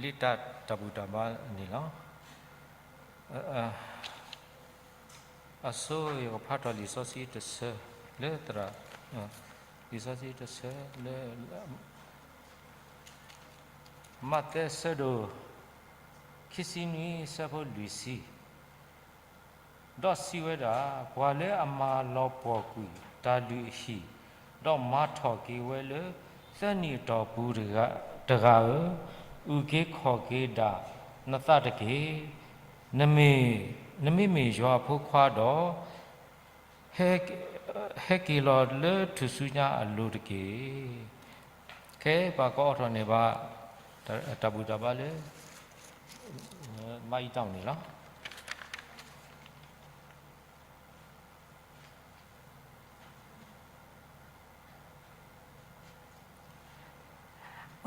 လံာ်တၢ် တၢ်ဘူၣ်တၢ်ဘါန့ၣ်လီၤ. အဆိ ယကဖးထီၣ်လံာ်စီဆှံတဆၢလၢသရၣ်, လံာ်စီဆှံတဆၢလၢ မးသဲအဆၢဒိၣ် ခံဆံနွံ အဆၢဖိလွံၢ်ဆံ ဒီးစံးဝဲဒၣ်, ပှၤလၢအမၤလီၤပှီၢ်ကွံာ်တၢ်လုၢ်အဟံၣ်, ဒီးမၤထီၣ်က့ၤဝဲလၢသၢနံၣ်အတီၢ်ပူၤတဂၤဧၢ, အုၣ်က့ၤခီၣ်က့ၤဒၣ်နသးတက့ၢ်. နမ့မ့ၢ်ယွၤအဖိခွါဒီး ဟဲက့ၤလီၤလၢထူၣ်စုညါအလိၤတက့ၢ်. ခဲအံၤပှၤကအိးထီၣ်န့ၢ်ဘၣ် တၢ်ဘူၣ်တၢ်ဘါလၢ မၤအံၤတၢ်န့ၣ်လီၤ.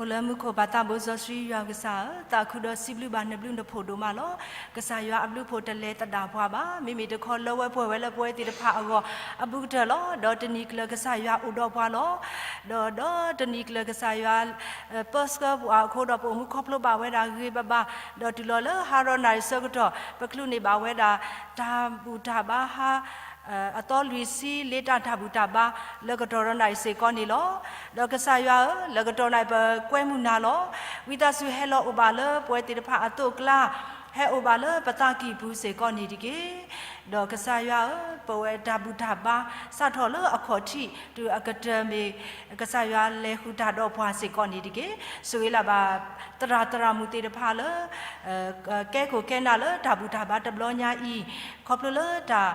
အိၣ်လၢမူခိၣ်ပၢ်သးဘိစီဆှံယွၤကစၢ်ဧၢ, သးခုဒီးစံးဘျုးဘၣ်နဘျုးနဖှိၣ်ဒိၣ်မးလီၤ. ကစၢ်ယွၤအဘျုးအဖှိၣ်တလဲၤသဒၣ်ပှၤဘၣ်. မ့မ့ၢ်တခီလၢဝဲပှဲၤဝဲလၢပဝဲသ့ၣ်တဖၣ်အဂီၢ်အဘူးကတၢၢ်လီၤ. ဒီးတနံၤကျၢၤကစၢ်ယွၤအိၣ်ဒီးပှၤလီၤ. ဒီး ဒီးတနံၤကျၢၤကစၢ်ယွၤ ပၢဆှၢပှၤအဃိဒီး ပအိၣ်မူခီဖျိဘၣ်ဝဲဒၣ်ဂ့ၤဂ့ၤဘၣ်ဘၣ်, ဒီးတုၤလီၤလၢဟါရီနၣ်ရံၣ်ဆၢကတီၢ် ပချုးန့ၢ်ဘၣ်ဝဲဒၣ် တၢ်ဘူၣ်တၢ်ဘါဟါ အသီလွံၢ်ဆံ လ့တၢ်တၢ်ဘူၣ်တၢ်ဘါ လၢကတီၢ်ရီနၣ်ရံၣ်စ့ၢ်ကီးန့ၣ်လီၤ. ဒီးကစၢ်ယွၤဧၢ, လၢကတီၢ်နၣ်ရံၣ်ပကွဲမုၢ်နၤလီၤ. ဝံသးစူၤဟဲလီၤအိၣ်ဘၣ်လၢပဝဲသ့ၣ်တဖၣ်အသိးအကျါ, ဟဲအိၣ်ဘၣ်လၢပသးကံၢ်ပူၤစ့ၢ်ကီးန့ၣ်တက့ၢ်. ဒီးကစၢ်ယွၤဧၢ, ပဝဲတၢ်ဘူၣ်တၢ်ဘါ စးထီၣ်လၢအခီၣ်ထံး တုၤအကတၢၢ်မ့ၢ် ကစၢ်ယွၤလဲၤဃုာ်တၢ်ဒီးပှၤစ့ၢ်ကီးန့ၣ်တက့ၢ်. ဆိၣ်ဂ့ၤလၢ်ဘၣ် သရၣ်သရၣ်မုၣ်သ့ၣ်တဖၣ်လၢ ကဲခိၣ်ကဲနၢ်လၢတၢ်ဘူၣ်တၢ်ဘါတဘျီညါအံၤ, ခီဖျိလၢတၢ်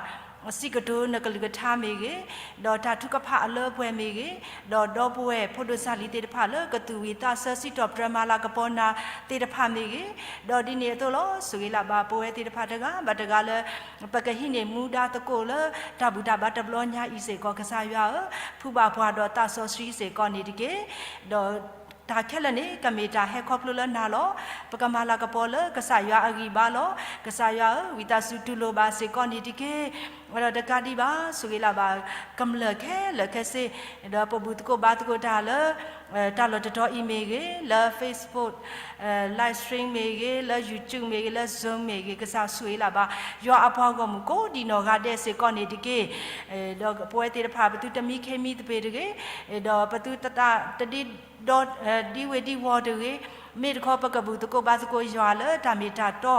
စံးကတိၤနကလုၢ်ကထါမ့ၢ်ဂ့ၤ, ဒီးတၢ်ထုကဖၣ်အလၢပှဲၤမ့ၢ်ဂ့ၤ, ဒီးဒီပုၢ်ဝဲၢ်ဖိဒိၣ်စၢ်လံၤသ့ၣ်တဖၣ်လၢ ကသူၣ်ဝံၤသးဆၢစံးထီၣ်ပတြၢၤမၤလၤကပီၤနၤသ့ၣ်တဖၣ်မ့ၢ်ဂ့ၤ, ဒီးဒ်န့ၣ်အသိးလီၤ. ဆိၣ်ဂ့ၤလၢ်ဘၣ် ပဝဲသ့ၣ်တဖၣ်တဂၤဘၣ်တဂၤလၢ ပကဟံးန့ၢ်မူဒါသကိးလၢ တၢ်ဘူၣ်တၢ်ဘါတဘျီညါအံၤစ့ၢ်ကီး ကစၢ်ယွၤဧၢ, ဖှူဘၣ်ပှၤဒီးသးစီဆှံစ့ၢ်ကီးန့ၣ်တက့ၢ်. ဒီးတၢ်ခဲလၢာ်န့ၣ် ကမ့ၢ်တၢ်ဟဲခီဖျိလၢနၤလီၤ. ပကမၤလၤကပီၤလၢကစၢ်ယွၤအဂံၢ်ဘါလီၤ. ကစၢ်ယွၤဧၢ, ဝံသးစူၤတူၢ်လိာ်ဘၣ်စ့ၢ်ကီးန့ၣ်တက့ၢ်. ဒီးတကးဒံးဘၣ် ဆိၣ်ဂ့ၤလၢ်ဘၣ် ကမျၢၢ်ခဲလၢာ်ခဲဆ့, ဒီးပဘူၣ်သကိးဘါသကိးတၢ်လၢ တၢ်လီၢ်တတီၤအံၤမ့ၢ်ဂ့ၤ, လၢ Facebook, live stream မ့ၢ်ဂ့ၤ, လၢ YouTube မ့ၢ်ဂ့ၤ, လၢ Zoom မ့ၢ်ဂ့ၤ, ကစၢ်ဆိၣ်ဂ့ၤလၢ်ဘၣ် ယွၤအပှၤဂီၢ်မုၢ်ကိးဒံးနီၢ်ဂၤဒဲးစ့ၢ်ကီးန့ၣ်တက့ၢ်. ဒီးပဝဲသ့ၣ်တဖၣ်ပသုတမံခ့မံသပ့ၤတဂ့ၤ, ဒီးပသုတသးတဒ်ဒီဒံဝ့ၢ်ဒံဝီၤတဂ့ၤ, မ့ၢ်တခီပကဘူၣ်သကိးဘါသကိးယွၤလၢတၢ်မ့ၢ်တၢ်တီ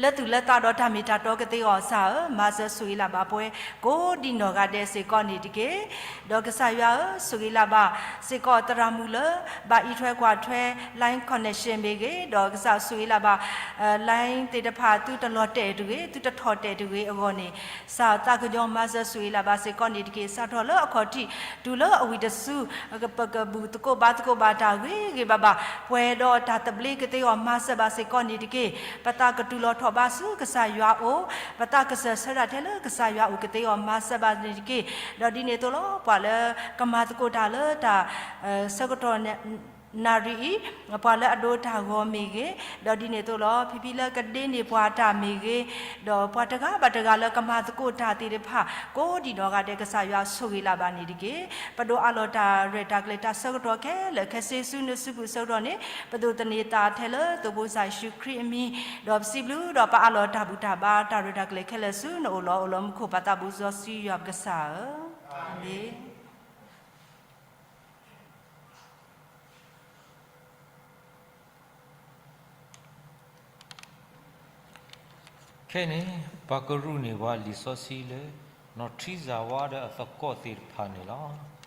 လၢသူၣ်လၢသးဒီးတၢ်မ့ၢ်တၢ်တီကသ့အီၤစၢ်ဧၢ, မၤစၢၤဆိၣ်ဂ့ၤလၢ်ဘၣ်ပဝဲ ကိးဒံးနီၢ်ဂၤဒဲးစ့ၢ်ကီးန့ၣ်တက့ၢ်. ဒီးကစၢ်ယွၤဧၢ, ဆိၣ်ဂ့ၤလၢ်ဘၣ်စ့ၢ်ကီးသရၣ်မုၣ်လၢ ဘၣ်အံးထွဲကွၢ်ထွဲ line connection မ့ၢ်ဂ့ၤ, ဒီးကစၢ်ဆိၣ်ဂ့ၤလၢ်ဘၣ် line သ့ၣ်တဖၣ်သုတလီၤတဲာ်တဂ့ၤ, သုတထီၣ်တဲာ်တဂ့ၤအဂီၢ်န့ၣ်, ကစၢ်သးကညီၤမၤစၢၤဆိၣ်ဂ့ၤလၢ်ဘၣ်စ့ၢ်ကီးန့ၣ်တက့ၢ်. စးထီၣ်လၢအခီၣ်ထံး တုၤလၢအဝံၤတစု ပကဘူၣ်သကိးဘါသကိးဘၣ်တၢ်ဂ့ၤဂ့ၤဘၣ်ဘၣ်, ပှဲၤဒီးတၢ်သဘျ့ကသ့အီၤမၤစၢၤဘၣ်စ့ၢ်ကီးန့ၣ်တက့ၢ်. ပသးကတူၢ်လိာ်ထီၣ်ဘါဆူကစၢ်ယွၤအအိၣ်, ပသးကစၢၢ်ဆၢတၢ်ထဲလၢကစၢ်ယွၤအအိၣ်ကသ့အီၤမၤစၢၤဘၣ်န့ၣ်တက့ၢ်. ဒီးဒ်န့ၣ်အသိးလီၤ, ပှၤလၢကမၤသကိးတၢ်လၢတၢ်ဆၢကတီၢ်နၣ်ရံၣ်အံၤ, ပှၤလၢအဒိတၢ်ဂီၤမ့ၢ်ဂ့ၤ, ဒီးဒ်န့ၣ်အသိးလီၤ, ဖံဖံလၢကဒ့န့ၢ်ပှၤတၢ်မ့ၢ်ဂ့ၤ, ဒီးပှၤတဂၤဘၣ်တဂၤလၢကမၤသကိးတၢ်သ့ၣ်တဖၣ် ကိးဒံးနီၢ်ဂၤဒဲးကစၢ်ယွၤဆိၣ်ဂ့ၤလၢ်ဘၣ်န့ၣ်တက့ၢ်. ပဒိးအးလီၤတၢ်ရဲၣ်တၢ်ကျဲၤတၢ်ဆၢကတီၢ်ခဲလၢာ်ခဲဆ့ဆူနစုပူၤဆၢကတီၢ်န့ၣ်, ပဒိးသန့ၤသးထဲလၢသိၣ်ဘိစၢ်ယ့ၣ်ၡူးခရံာ်အမံၤ, ဒီးပစံးဘျုးဒီးပအးလီၤတၢ်ဘူၣ်တၢ်ဘါ တၢ်ရဲၣ်တၢ်ကျဲၤခဲလၢာ်ဆူနအိၣ်လီၤ. အိၣ်လၢမူခိၣ်ပၢ်သးဘိစီဆှံယွၤပကစၢ်ဧၢ, အၤမ့ၣ်. ခဲအံၤန့ၣ် ပကရူၢ်န့ၢ်ပှၤလံာ်စီဆှံလၢ နီၢ်ထံစၢ်ဝါဒီးအသကိးသ့ၣ်တဖၣ်န့ၣ်လီၤ.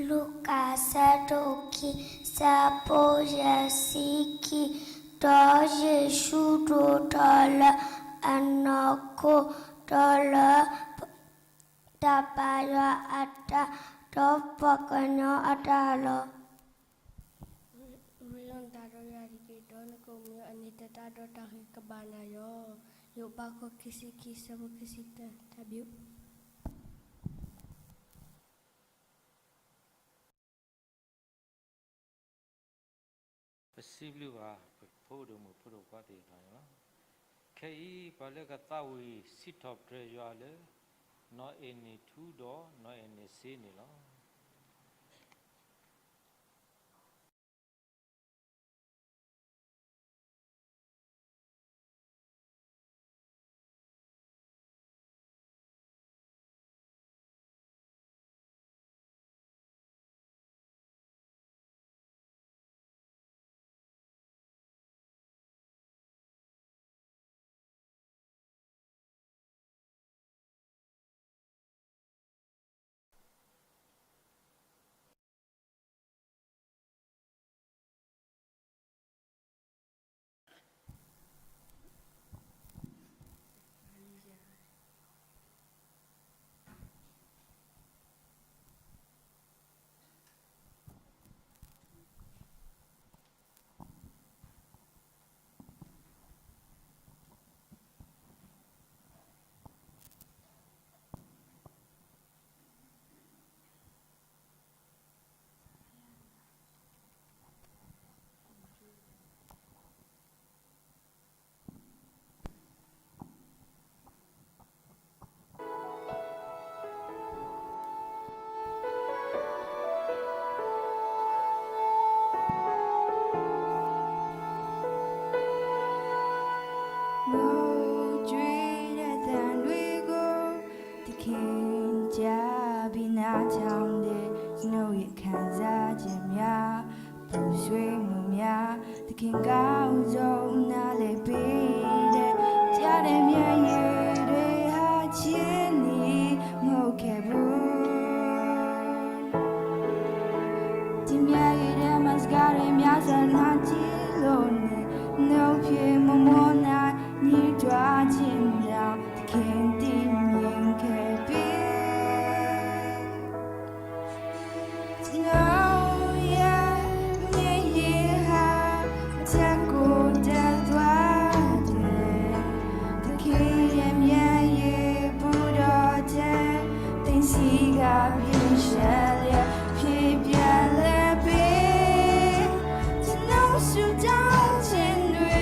Lukas အဆၢဒိၣ်ခံ အဆၢဖိယဲၢ်ဆံခံ, ဒီးယ့ၣ်ၡူးဒိၣ်ထီၣ်လၢအနီၢ်ခိ, ဒီးလၢတၢ်ပာ်ယွၤအတၢ်, ဒီးပှၤကညီအတၢ်လီၤ. ရ့လိာ်နသးဒီးယၤတက့ၢ်, ဒီးနကအိၣ်မူအနံၤတတၢ်ဒီးတၢ်ဂ့ၤကဘၣ်နၤလီၤ. ယိၤဘး ခိၣ်ခံဆံခံ ဆၢဖိခံဆံတၢ, တၢ်ဘျုး ပစံးဘျုးဘၣ် ပဖိဒိၣ်မုၣ်ဖိဒိၣ်ခွါသ့ၣ်တဖၣ်န့ၣ်လီၤ. ခဲအံၤ ပှၤလၢကသးဝံၣ်စံးထီၣ်ပတြၢၤယွၤလၢ နီၢ်အဲၣ်န့ၣ်ထူဒီးနီၢ်အဲၣ်န့ၣ်စ့န့ၣ်လီၤ. သခင်ကြားပြီးနားထောင်တယ် ကျွန်တော်ရဲ့ခံစားချက်များ ပူဆွေးမှုများ သခင်ကောင်းဆုံးနားလည်ပေးတယ် ကြားတဲ့မျက်ရည်တွေဟာ ချစ်နေမဟုတ်ခဲ့ဘူး ဒီမျက်ရည်ထဲမှာ စကားတွေများစွာ နာကျင်လို့နေ နှုတ်ဖြင့်မမွန်းနိုင် ညှိတွားခြင်းကြောင့် သခင်တည်မြင်ခဲ့ပြီ ကျွန်တော်ရဲ့မျက်ရည်ဟာ အထက်ကိုတက်သွားတယ် သခင်ရဲ့မျက်ရည်ပူတော့တယ် သင်ဆီက ပြုံးရှဲလျက် ဖြေပြန်လဲပေး ကျွန်တော်ဆုတောင်းခြင်းတွေ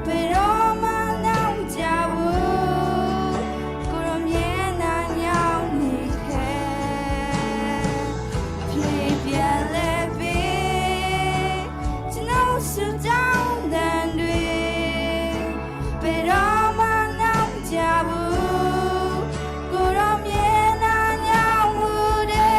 ဘယ်တော့မှနောက်မကျဘူး ကိုယ်တော်မျက်နှာညောင်းနေခဲ့ ဖြေပြန်လဲပေး ကျွန်တော်ဆုတောင်းသံတွေ ဘယ်တော့မှနောက်မကျဘူး ကိုယ်တော်မျက်နှာညောင်းမှုတွေ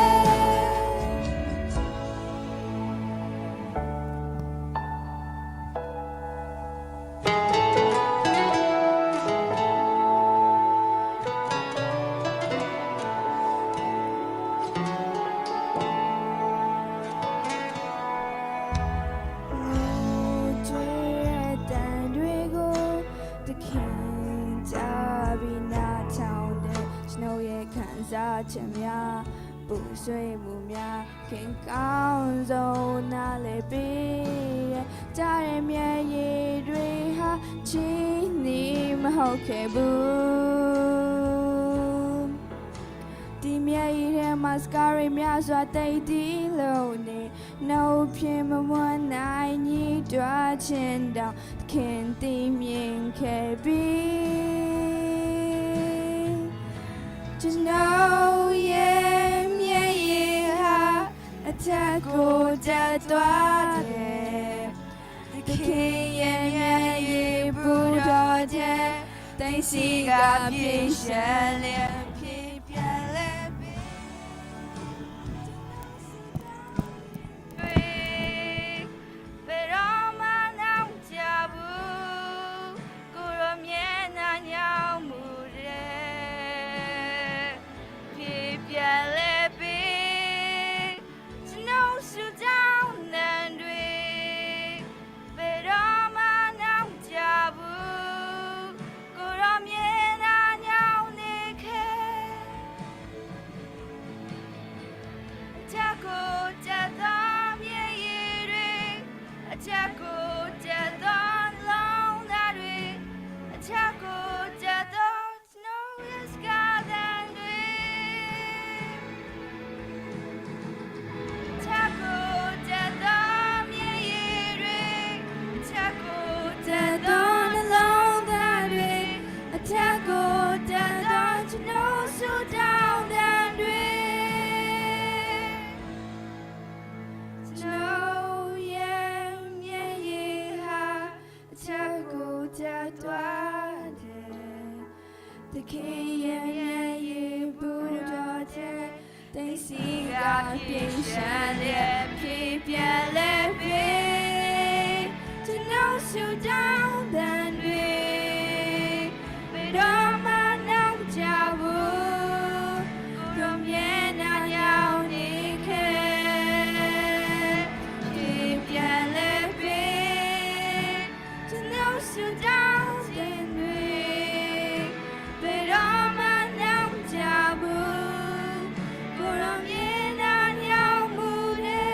ငိုကြွေးအသံတွေကို သခင်ကြားပြီးနားထောင်တယ် ကျွန်တော်ရဲ့ခံစားချက်များ ပူဆွေးမှုများ ခင်ကောင်းဆုံးနားလည်ပေးတယ် ကြားတဲ့မျက်ရည်တွေဟာ ချစ်နေမဟုတ်ခဲ့ဘူး ဒီမျက်ရည်ထဲမှာ စကားတွေများစွာ သိပ်သည်းလို့နေ နှုတ်ဖြင့်မမွန်းနိုင် ညှိတွားခြင်းတောင် သခင်တည်မြင်ခဲ့ပြီ ကျွန်တော်ရဲ့မျက်ရည်ဟာ အထက်ကိုတက်သွားတယ် သခင်ရဲ့မျက်ရည်ပူတော့တယ် သင်ဆီက ဖြေရှင်းလျက် ဖြေပြန်လဲပေး ဘယ်တော့မှနောက်မကျဘူး ကိုယ်တော်မျက်နှာညောင်းမှုတွေ ဖြေပြန်လဲပေး ကျွန်တော်ဆုတောင်းသံတွေ ဘယ်တော့မှနောက်မကျဘူး ကိုယ်တော်မျက် ပျံၤရှဲလဲၣ် ပျံၤရှဲလဲၣ်ဖဲ ကျွန်တော်ဆုတောင်းသံတွေ ဘယ်တော့မှနောက်မကျဘူး ကိုယ်တော်မျက်နှာရောက်နေခဲ့ ပျံၤရှဲလဲၣ်ဖဲ ကျွန်တော်ဆုတောင်းသံတွေ ဘယ်တော့မှနောက်မကျဘူး ကိုယ်တော်မျက်နှာရောက်မှုနဲ့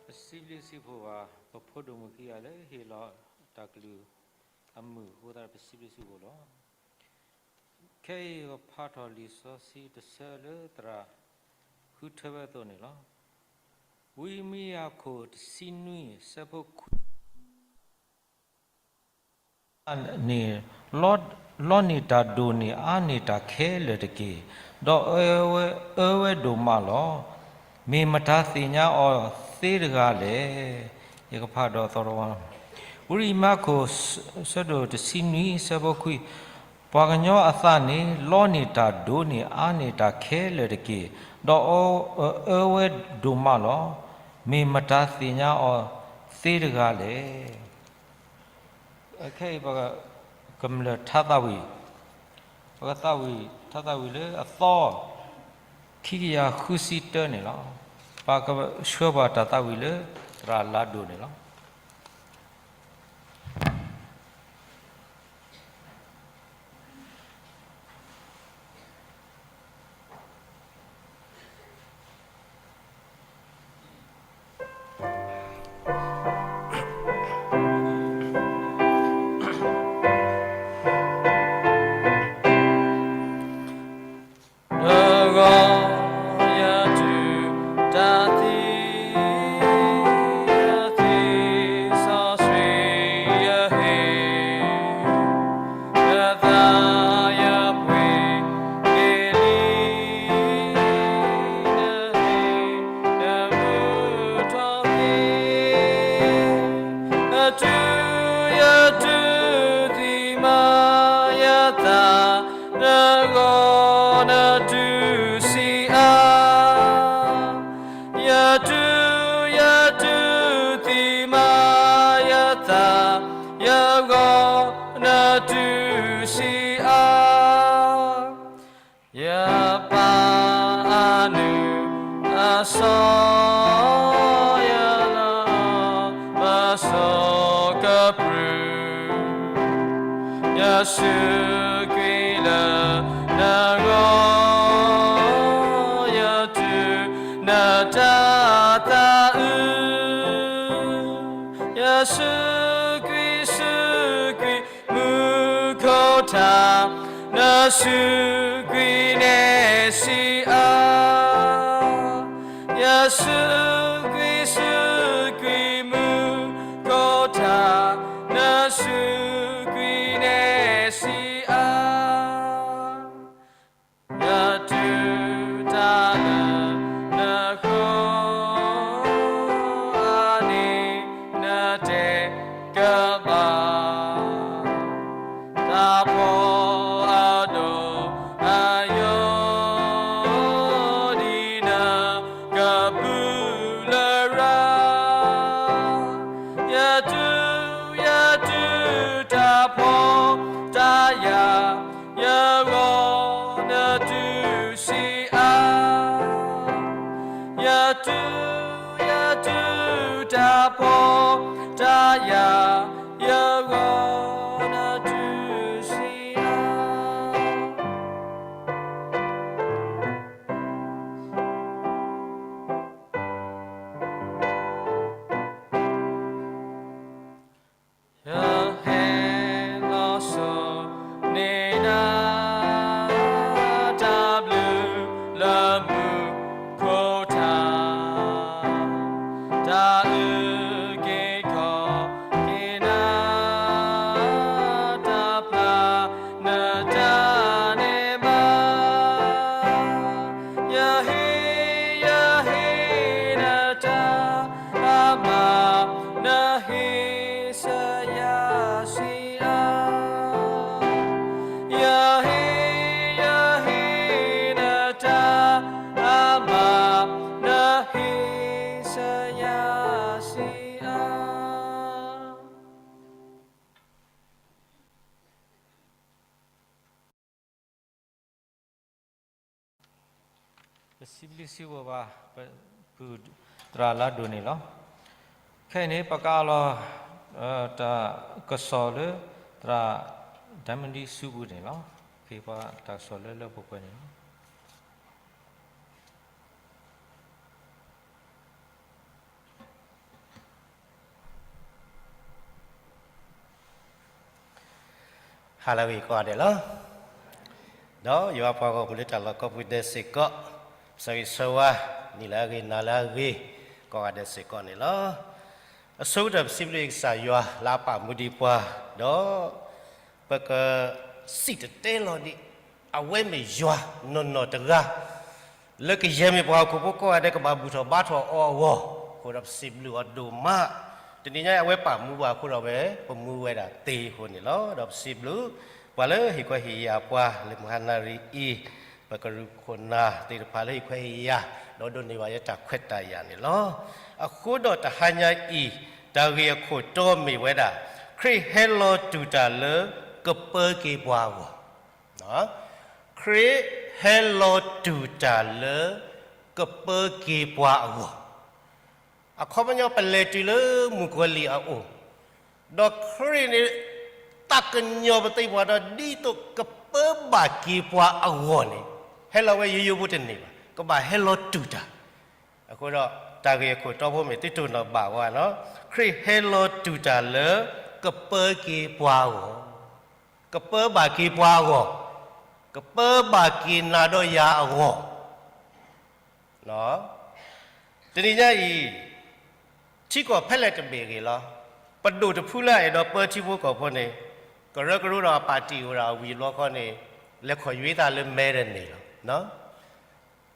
ပစံးဘျုးစံးဖှိၣ်ဘၣ် ပဖိဒိၣ်မုၣ်ခံဂၤလၢဟ့ၣ်လီၤ တၢ်ကလုၢ်အမုာ်အဃိသတး ပစံးဘျုးစံးဖှိၣ်လီၤ. ခဲအံၤပကဖးထီၣ်လံာ်စီဆှံတဆၢလၢသရၣ်ဃုထၢဝဲအသိးန့ၣ်လီၤ. ဝံမံယၤခိၣ်တဆံနွံ အဆၢဖိခွံ န့ၣ် လီန့ၢ်တၢ်ဒိၣ်န့ၢ်အါန့ၢ်တၢ်ခဲလၢာ်တက့ၢ်, ဒီးအၢဝဲဒိၣ်မးလီၤ. မ့ၢ်မတၤသ့ၣ်ညါအီၤသ့တဂၤလဲၣ်. ယကဖးဒီးသီတဝီ, ဝံမံယၤခိၣ် ဆၢဒိၣ်တဆံနွံ ဆၢဖိခွံ, ပှၤကညီအသးန့ၣ် လီန့ၢ်တၢ်ဒိၣ်န့ၢ်အါန့ၢ်တၢ်ခဲလၢာ်တက့ၢ်, ဒီးအၢဝဲဒိၣ်မးလီၤ. မ့ၢ်မတၤသ့ၣ်ညါအီၤသ့တဂၤလဲၣ်. ခဲအံၤပကမျၢၢ်ထါသးဝံၣ်, ပကထါသးဝံၣ်လၢအသီ ခံကယၤဃုဆံတၢန့ၣ်လီၤ. ပကဆှၢပှၤတၢ်သးဝံၣ်လၢသရၣ်လၤဒိၣ်န့ၣ်လီၤ. တဂီၤယတုၤတၢ်သံ ယသ့စီဆှံယဟ့ၣ် ယသးယပှ့ၤက့ၤလံ နဟ့ၣ် နမုာ်ထီၣ်က့ၤ အတုၤယတုၤသံမၤယသး နဂီၢ်နတုၤဆံးအါ ယတုၤယတုၤသံမၤယသး ယဂီၢ်နတုၤဆံးအါ ယပၢ်အနုၢ်အစီ ယလီၤပစီကပြုၢ် ယစူးကွံာ်လၢနဂီၢ် ယတုၤနတၢ်သးအုး ယစူးကွံာ် စူးကွံာ်မူခိၣ်ထး နစူးကွံာ်န့ၣ်ဆံးအါ ယစူးကွံာ် စူးကွံာ်မူခိၣ်ထး နစူးကွံာ်န့ၣ်ဆံးအါ ယတုၤတၢ်လၢနဂီၢ် အါန့ၢ်နတဲာ်ကဘၣ် တၢ်ဖှီၣ်အဒိၣ်အယိာ် ဒ်နကပုၢ်လၢရၤ ယတုၤ ယတုၤတၢ်ဖှီၣ်တၢ်ယာ် ယဂီၢ်နတုၤဆံးအါ ယတုၤ ယတုၤတၢ်ဖှီၣ်တၢ်ယာ် ယဂီၢ်နတုၤဆံးအါ ယဟဲလီၤစိၤန့ၢ်နၤ တၢ်ဘျုးလၢမူခိၣ်ထး တၢ်အုၣ်က့ၤခီၣ်က့ၤနၤ ပစံးဘျုးစံးဖှိၣ်ဘၣ် ပပုၢ်သရၣ်လၢအဒိၣ်န့ၣ်လီၤ. ခဲအံၤန့ၣ် ပကအးလီၤ တၢ်ကစီၣ်လၢ သရၣ် ဒၢမနံ စုပူၤန့ၣ်လီၤ. ဃ့ပှၤတၢ်ကစီၣ်လၢလၢပှဲၤပှဲၤန့ၣ်လီၤ. ဟါလၢအဂ့ၤကိးဂၤဒဲးလီၤ. ဒီးယွၤပှၤဂီၢ်မုၢ်လၢတၢ်လီၢ်ကိးပူၤဒဲးစ့ၢ်ကီး, ပဆၢဂ့ၤဆၢဝါ နံၤလၢအဂ့ၤ နၤလၢအဂ့ၤ ကိးဂၤဒဲးစ့ၢ်ကီးန့ၣ်လီၤ. အဆိကတၢၢ်ပစံးဘျုးကစၢ်ယွၤလၢအပာ်မူဒံးပှၤ, ဒီး ပကစံၣ်တဲၤတဲလီၤဒံး အဝဲမ့ၢ်ယွၤနီၢ်နီၢ်တဂၤ လၢကယဲၢ်မ့ၢ်ပှၤဟီၣ်ခိၣ်ဖိကိးဂၤဒဲးကဘၣ်ဘူၣ်ထီၣ်ဘါထီၣ်အီၤအဂီၢ်, အဃိဒီးပစံးဘျုးအီၤဒိၣ်မး. တနံၤညါအံၤအဝဲပာ်မူပှၤအဃိဒီးဝဲ ပမူဝဲဒၣ်သ့အဃိန့ၣ်လီၤ. ဒီးပစံးဘျုး ပှၤလၢဟ့ၣ်ခွဲးဟ့ၣ်ယာ်ပှၤလၢမုၢ်ဟါနၣ်ရံၣ်အံၤ, ပကရူၢ်ခိၣ်နၢ်သ့ၣ်တဖၣ်လၢဟ့ၣ်ခွဲးဟ့ၣ်ယာ်, ဒီးဒိးန့ၢ်ဘၣ်ယတၢ်ခွဲးတၢ်ယာ်န့ၣ်လီၤ. အဃိဒီးတဟါညါအံၤ တၢ်ဂ့ၢ်အခိၣ်တီမ့ၢ်ဝဲဒၣ်, ခရံာ်ဟဲလီၤတူၢ်တၢ်လၢကပၢက့ၤပှၤအဂီၢ်, ခရံာ်ဟဲလီၤတူၢ်တၢ်လၢ ကပၢက့ၤပှၤအဂီၢ်, အခီပညီပလဲၤတုၤလၢမုၣ်ကီၤလံၢ်အအိၣ်, ဒီးခရံာ်န့ၣ် သးကညီၤပသံပှၤဒီး ဒ်သိးကပၢဘၣ်က့ၤပှၤအဂီၢ်န့ၣ်, ဟဲလီၤဝဲယိယိဖိတန့ၢ်ဘၣ်, ကဘၣ်ဟဲလီၤတူၢ်တၢ်. အဃိဒီး တၢ်ဂ့ၢ်အခိၣ်တီဖိမ့ၢ်သုတိၢ်နီၣ်ဘၣ်ဝဲလီၤ, ခရံာ်ဟဲလီၤတူၢ်တၢ်လၢ ကပၢက့ၤပှၤအဂီၢ်, ကပၢဘၣ်က့ၤပှၤအဂီၢ်, ကပၢဘၣ်က့ၤနၤဒီးယၤအဂီၢ် တနံၤညါအံၤ ထံကီၢ်ဖဲလဲၣ်တဘ့ၣ်ဂ့ၤလီၤ, ပဒိၣ်တဖုလၢအအဲၣ်ဒိးပၢထံဖိကီၢ်ဖိန့ၣ်, ကရၢကရိဒီးအပၣ်တံၣ်အိၣ်ဒၣ်ဝံၤအလီခီန့ၣ်, လဲၤခိးယွ့သးလၢမဲတန့ၢ်လီၤ.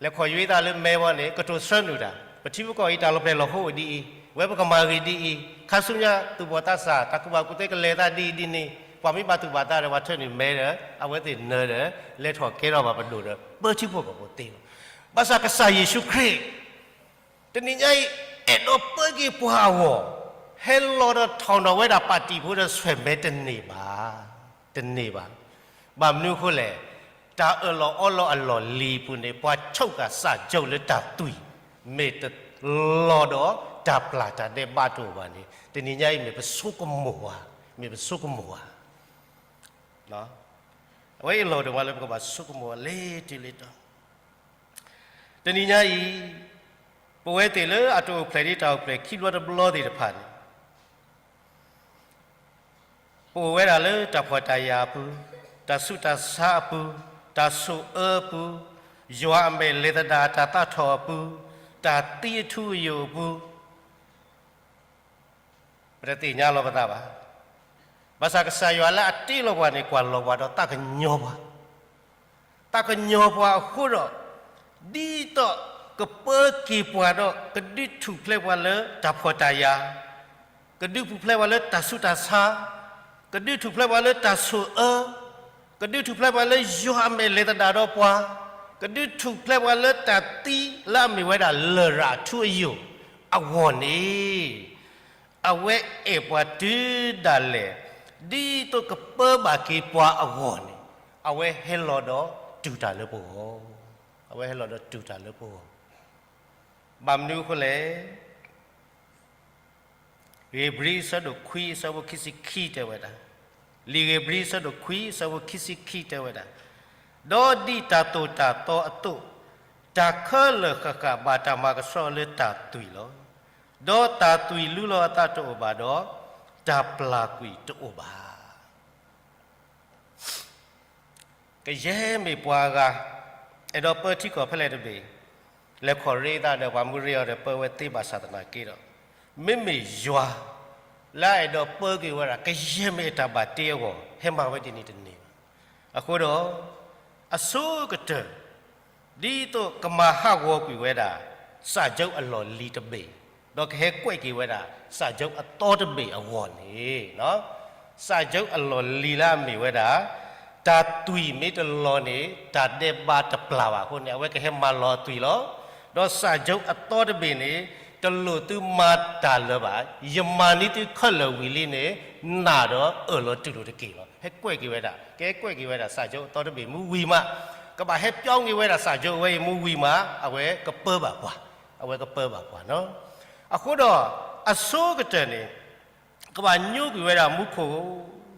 လဲၤခိးယွ့သးလၢမဲဝဲန့ၣ် ကတိၤဆၢနုာ်တၢ်, ပထံဖိကီၢ်အံၤတၢ်လီၤဖျဲၣ်လီၤဟိအိၣ်ဒ်အံၤ, ဝဲပကမၤဂ့ၤဒ်အံၤ, ခါဆူညါသူၣ်ဘီၣ်သးစၢ် တၢ်ကူၣ်ဘၣ်ကူၣ်သ့ကလဲၤသးဒ်အံၤဒ်န့ၣ်, ပှၤမ့ၢ်ဘၣ်သူၣ်ဘၣ်သးဒီးပှၤထၢနုာ်မဲဒီး အဝဲသ့ၣ်နၢၤဒီး လဲၤထီၣ်ကဲထီၣ်ဘၣ်ပဒိၣ်ဒီး ပၢထံဖိကီၢ်ဖိသ့လီၤ. ဘၣ်ဆၣ်ကစၢ်ယ့ၣ်ၡူးခရံာ် တနံၤညါအံၤ အဲၣ်ဒိးပၢက့ၤပှၤအဂီၢ်, ဟဲလီၤဒီးထီၣ်နီၣ်ဝဲဒၣ်ပၣ်တံၣ်ဖိဒီးဆွဲၣ်မဲတန့ၢ်ဘၣ်, တန့ၢ်ဘၣ်. ဘၣ်မနုၤအဃိလဲၣ်, တၢ်အၢၣ်လီၤအီလီၤအလီၢ်လံၤအပူၤန့ၣ် ပှၤဆိကမိၣ်စၢ်ကၠိလၢတၢ်သွံၣ်, မ့ၢ်တလီၤဒီးတၢ်ပျၢ်တၢ်ဒဲးဘးတအိၣ်ဘၣ်န့ၣ် တနံၤညါအံၤမ့ၢ်ပဆိကမိၣ်ဧါ, မ့ၢ်ပဆိကမိၣ်ဧါ. အဝဲအံၤလီၤဒိၣ်မးလၢပကဘၣ်ဆိကမိၣ်လၢတံၢ်လၢတီၤ တနံၤညါအံၤ, ပဝဲသ့ၣ်လၢအတအိၣ်ဖျဲၣ်ဒံးတၢ်အိၣ်ဖျဲၣ်ခံဘျီတဘျီသ့ၣ်တဖၣ်န့ၣ်, ပအိၣ်ဝဲဒၣ်လၢတၢ်ဖှီၣ်တၢ်ယာ်အပူၤ, တၢ်ဆူးတၢ်ဆါအပူၤ, တၢ်ဆိၣ်အၢအပူၤ, ယွၤအမဲာ်လဲၤသဒၣ်တၢ်သးထီၣ်အပူၤ, တၢ်သံအထူအယိာ်အပူၤ ပတသ့ၣ်ညါလီၤပသးဘၣ်. ဘၣ်ဆၣ်ကစၢ်ယွၤလၢအတ့လီၤပှၤန့ၣ် ကွၢ်လီၤပှၤဒီးသးကညီၤပှၤ, သးကညီၤပှၤအဃိဒီး, ဒ်သိးကပၢက့ၤပှၤဒီး ကဒုးထူၣ်ဖျဲးပှၤလၢတၢ်ဖှီၣ်တၢ်ယာ်, ကဒုးထူၣ်ဖျဲးပှၤလၢတၢ်ဆူးတၢ်ဆါ, ကဒုးထူၣ်ဖျဲးပှၤလၢတၢ်ဆိၣ်အၢ, ကဒုးထူၣ်ဖျဲးပှၤလၢယွၤအမဲာ်လဲၤသဒၣ်ဒီးပှၤ, ကဒုးထူၣ်ဖျဲးပှၤလၢတၢ်သံလၢအမ့ၢ်ဝဲဒၣ်လရာ်အထူအယိာ်အဂီၢ်န့ၣ် အဝဲအဲၣ်ပှၤတုၤဒၣ်လဲာ်, ဒ်သိးကပၢဘၣ်က့ၤပှၤအဂီၢ်န့ၣ်, အဝဲဟဲလီၤဒီးတူၢ်တၢ်လၢပဂီၢ်, အဝဲဟဲလီၤဒီးတူၢ်တၢ်လၢပဂီၢ်. ဘၣ်မနုၤအဃိလဲၣ်, ဧ့ၤဘြံၤအဆၢဒိၣ်ခွံအဆၢဖိခံဆံခံတဲဝဲဒၣ်, လံာ်ဧ့ၤဘြံၤအဆၢဒိၣ်ခွံအဆၢဖိခံဆံခံတဲဝဲဒၣ်, ဒီးဒ်တၢ်သိၣ်တၢ်သီအသိး, တၢ်ခဲလၢာ်ဃၣ်ဃၣ်ဘၣ်တၢ်မၤကဆှီလၢတၢ်သွံၣ်လီၤ. ဒီးတၢ်သွံၣ်လူလီၤအသးတအိၣ်ဘၣ်ဒီး, တၢ်ပျၢ်ကွံာ်တအိၣ်ဘၣ်. ကယဲၢ်မ့ၢ်ပှၤဂၤ အဲၣ်ဒိးပၢထံကီၢ်ဖဲလဲၣ်တဘ့ၣ်, လဲၤခီၣ်ရ့သးဒီးပှၤမူရ့အီၤဒီးပၢဝဲသ့ဘၣ်ဆၣ်သနာ်က့ဒီး, မ့မ့ၢ်ယွၤ လၢအအဲၣ်ဒိးပၢက့ၤဝဲဒၣ် ကယဲၢ်မ့ၢ်အတၢ်ဘၣ်တ့အဂီၢ် ဟဲမၤဝဲဒ်န့ၣ်တန့ၢ်ဘၣ်. အဃိဒီး အဆိကတၢၢ် ဒ်သိးကမၤဟးဂီၤကွံာ်ဝဲဒၣ် စၣ်ကၠိအလီၢ်လံၤတဘ့ၣ်, ဒီးကဟဲကွဲးက့ၤဝဲဒၣ် စၣ်ကၠိအသီတဘ့ၣ်အဂီၢ်န့ၣ်, စၣ်ကၠိအလီၢ်လံၤလၢအမ့ၢ်ဝဲဒၣ် တၢ်သွံၣ်မ့ၢ်တလီၤန့ၣ် တၢ်ဒဲးဘးတပျၢ်ဘၣ်အဃိန့ၣ် အဝဲကဟဲမၤလီၤအသွံၣ်လီၤ. ဒီးစၣ်ကၠိအသီတဘ့ၣ်န့ၣ် တလိၣ်သုမၤတၢ်လၢၤဘၣ်, ယမၤန့ၢ်သုခဲလၢာ်ဝံၤလံန့ၣ် နာ်ဒီးအၢၣ်လီၤတူၢ်လိာ်တက့ၢ်လီၤ. ဟဲကွဲးက့ၤဝဲဒၣ်, ကဟဲကွဲးက့ၤဝဲဒၣ် စၣ်ကၠိအသီတဘ့ၣ်မ့ၢ်ဝံၤမး, က ကဘၣ်ဟဲပျီက့ၤဝဲဒၣ် စာချုပ် ဝဲအံၤမူဝံၤမး အဝဲကပၢဘၣ်ပှၤ, အဝဲကပၢဘၣ်ပှၤနီၤ. အဃိဒီး အဆိကတၢၢ်န့ၣ် ကဘၣ်ညိကွံာ်ဝဲဒၣ်မူခိၣ်,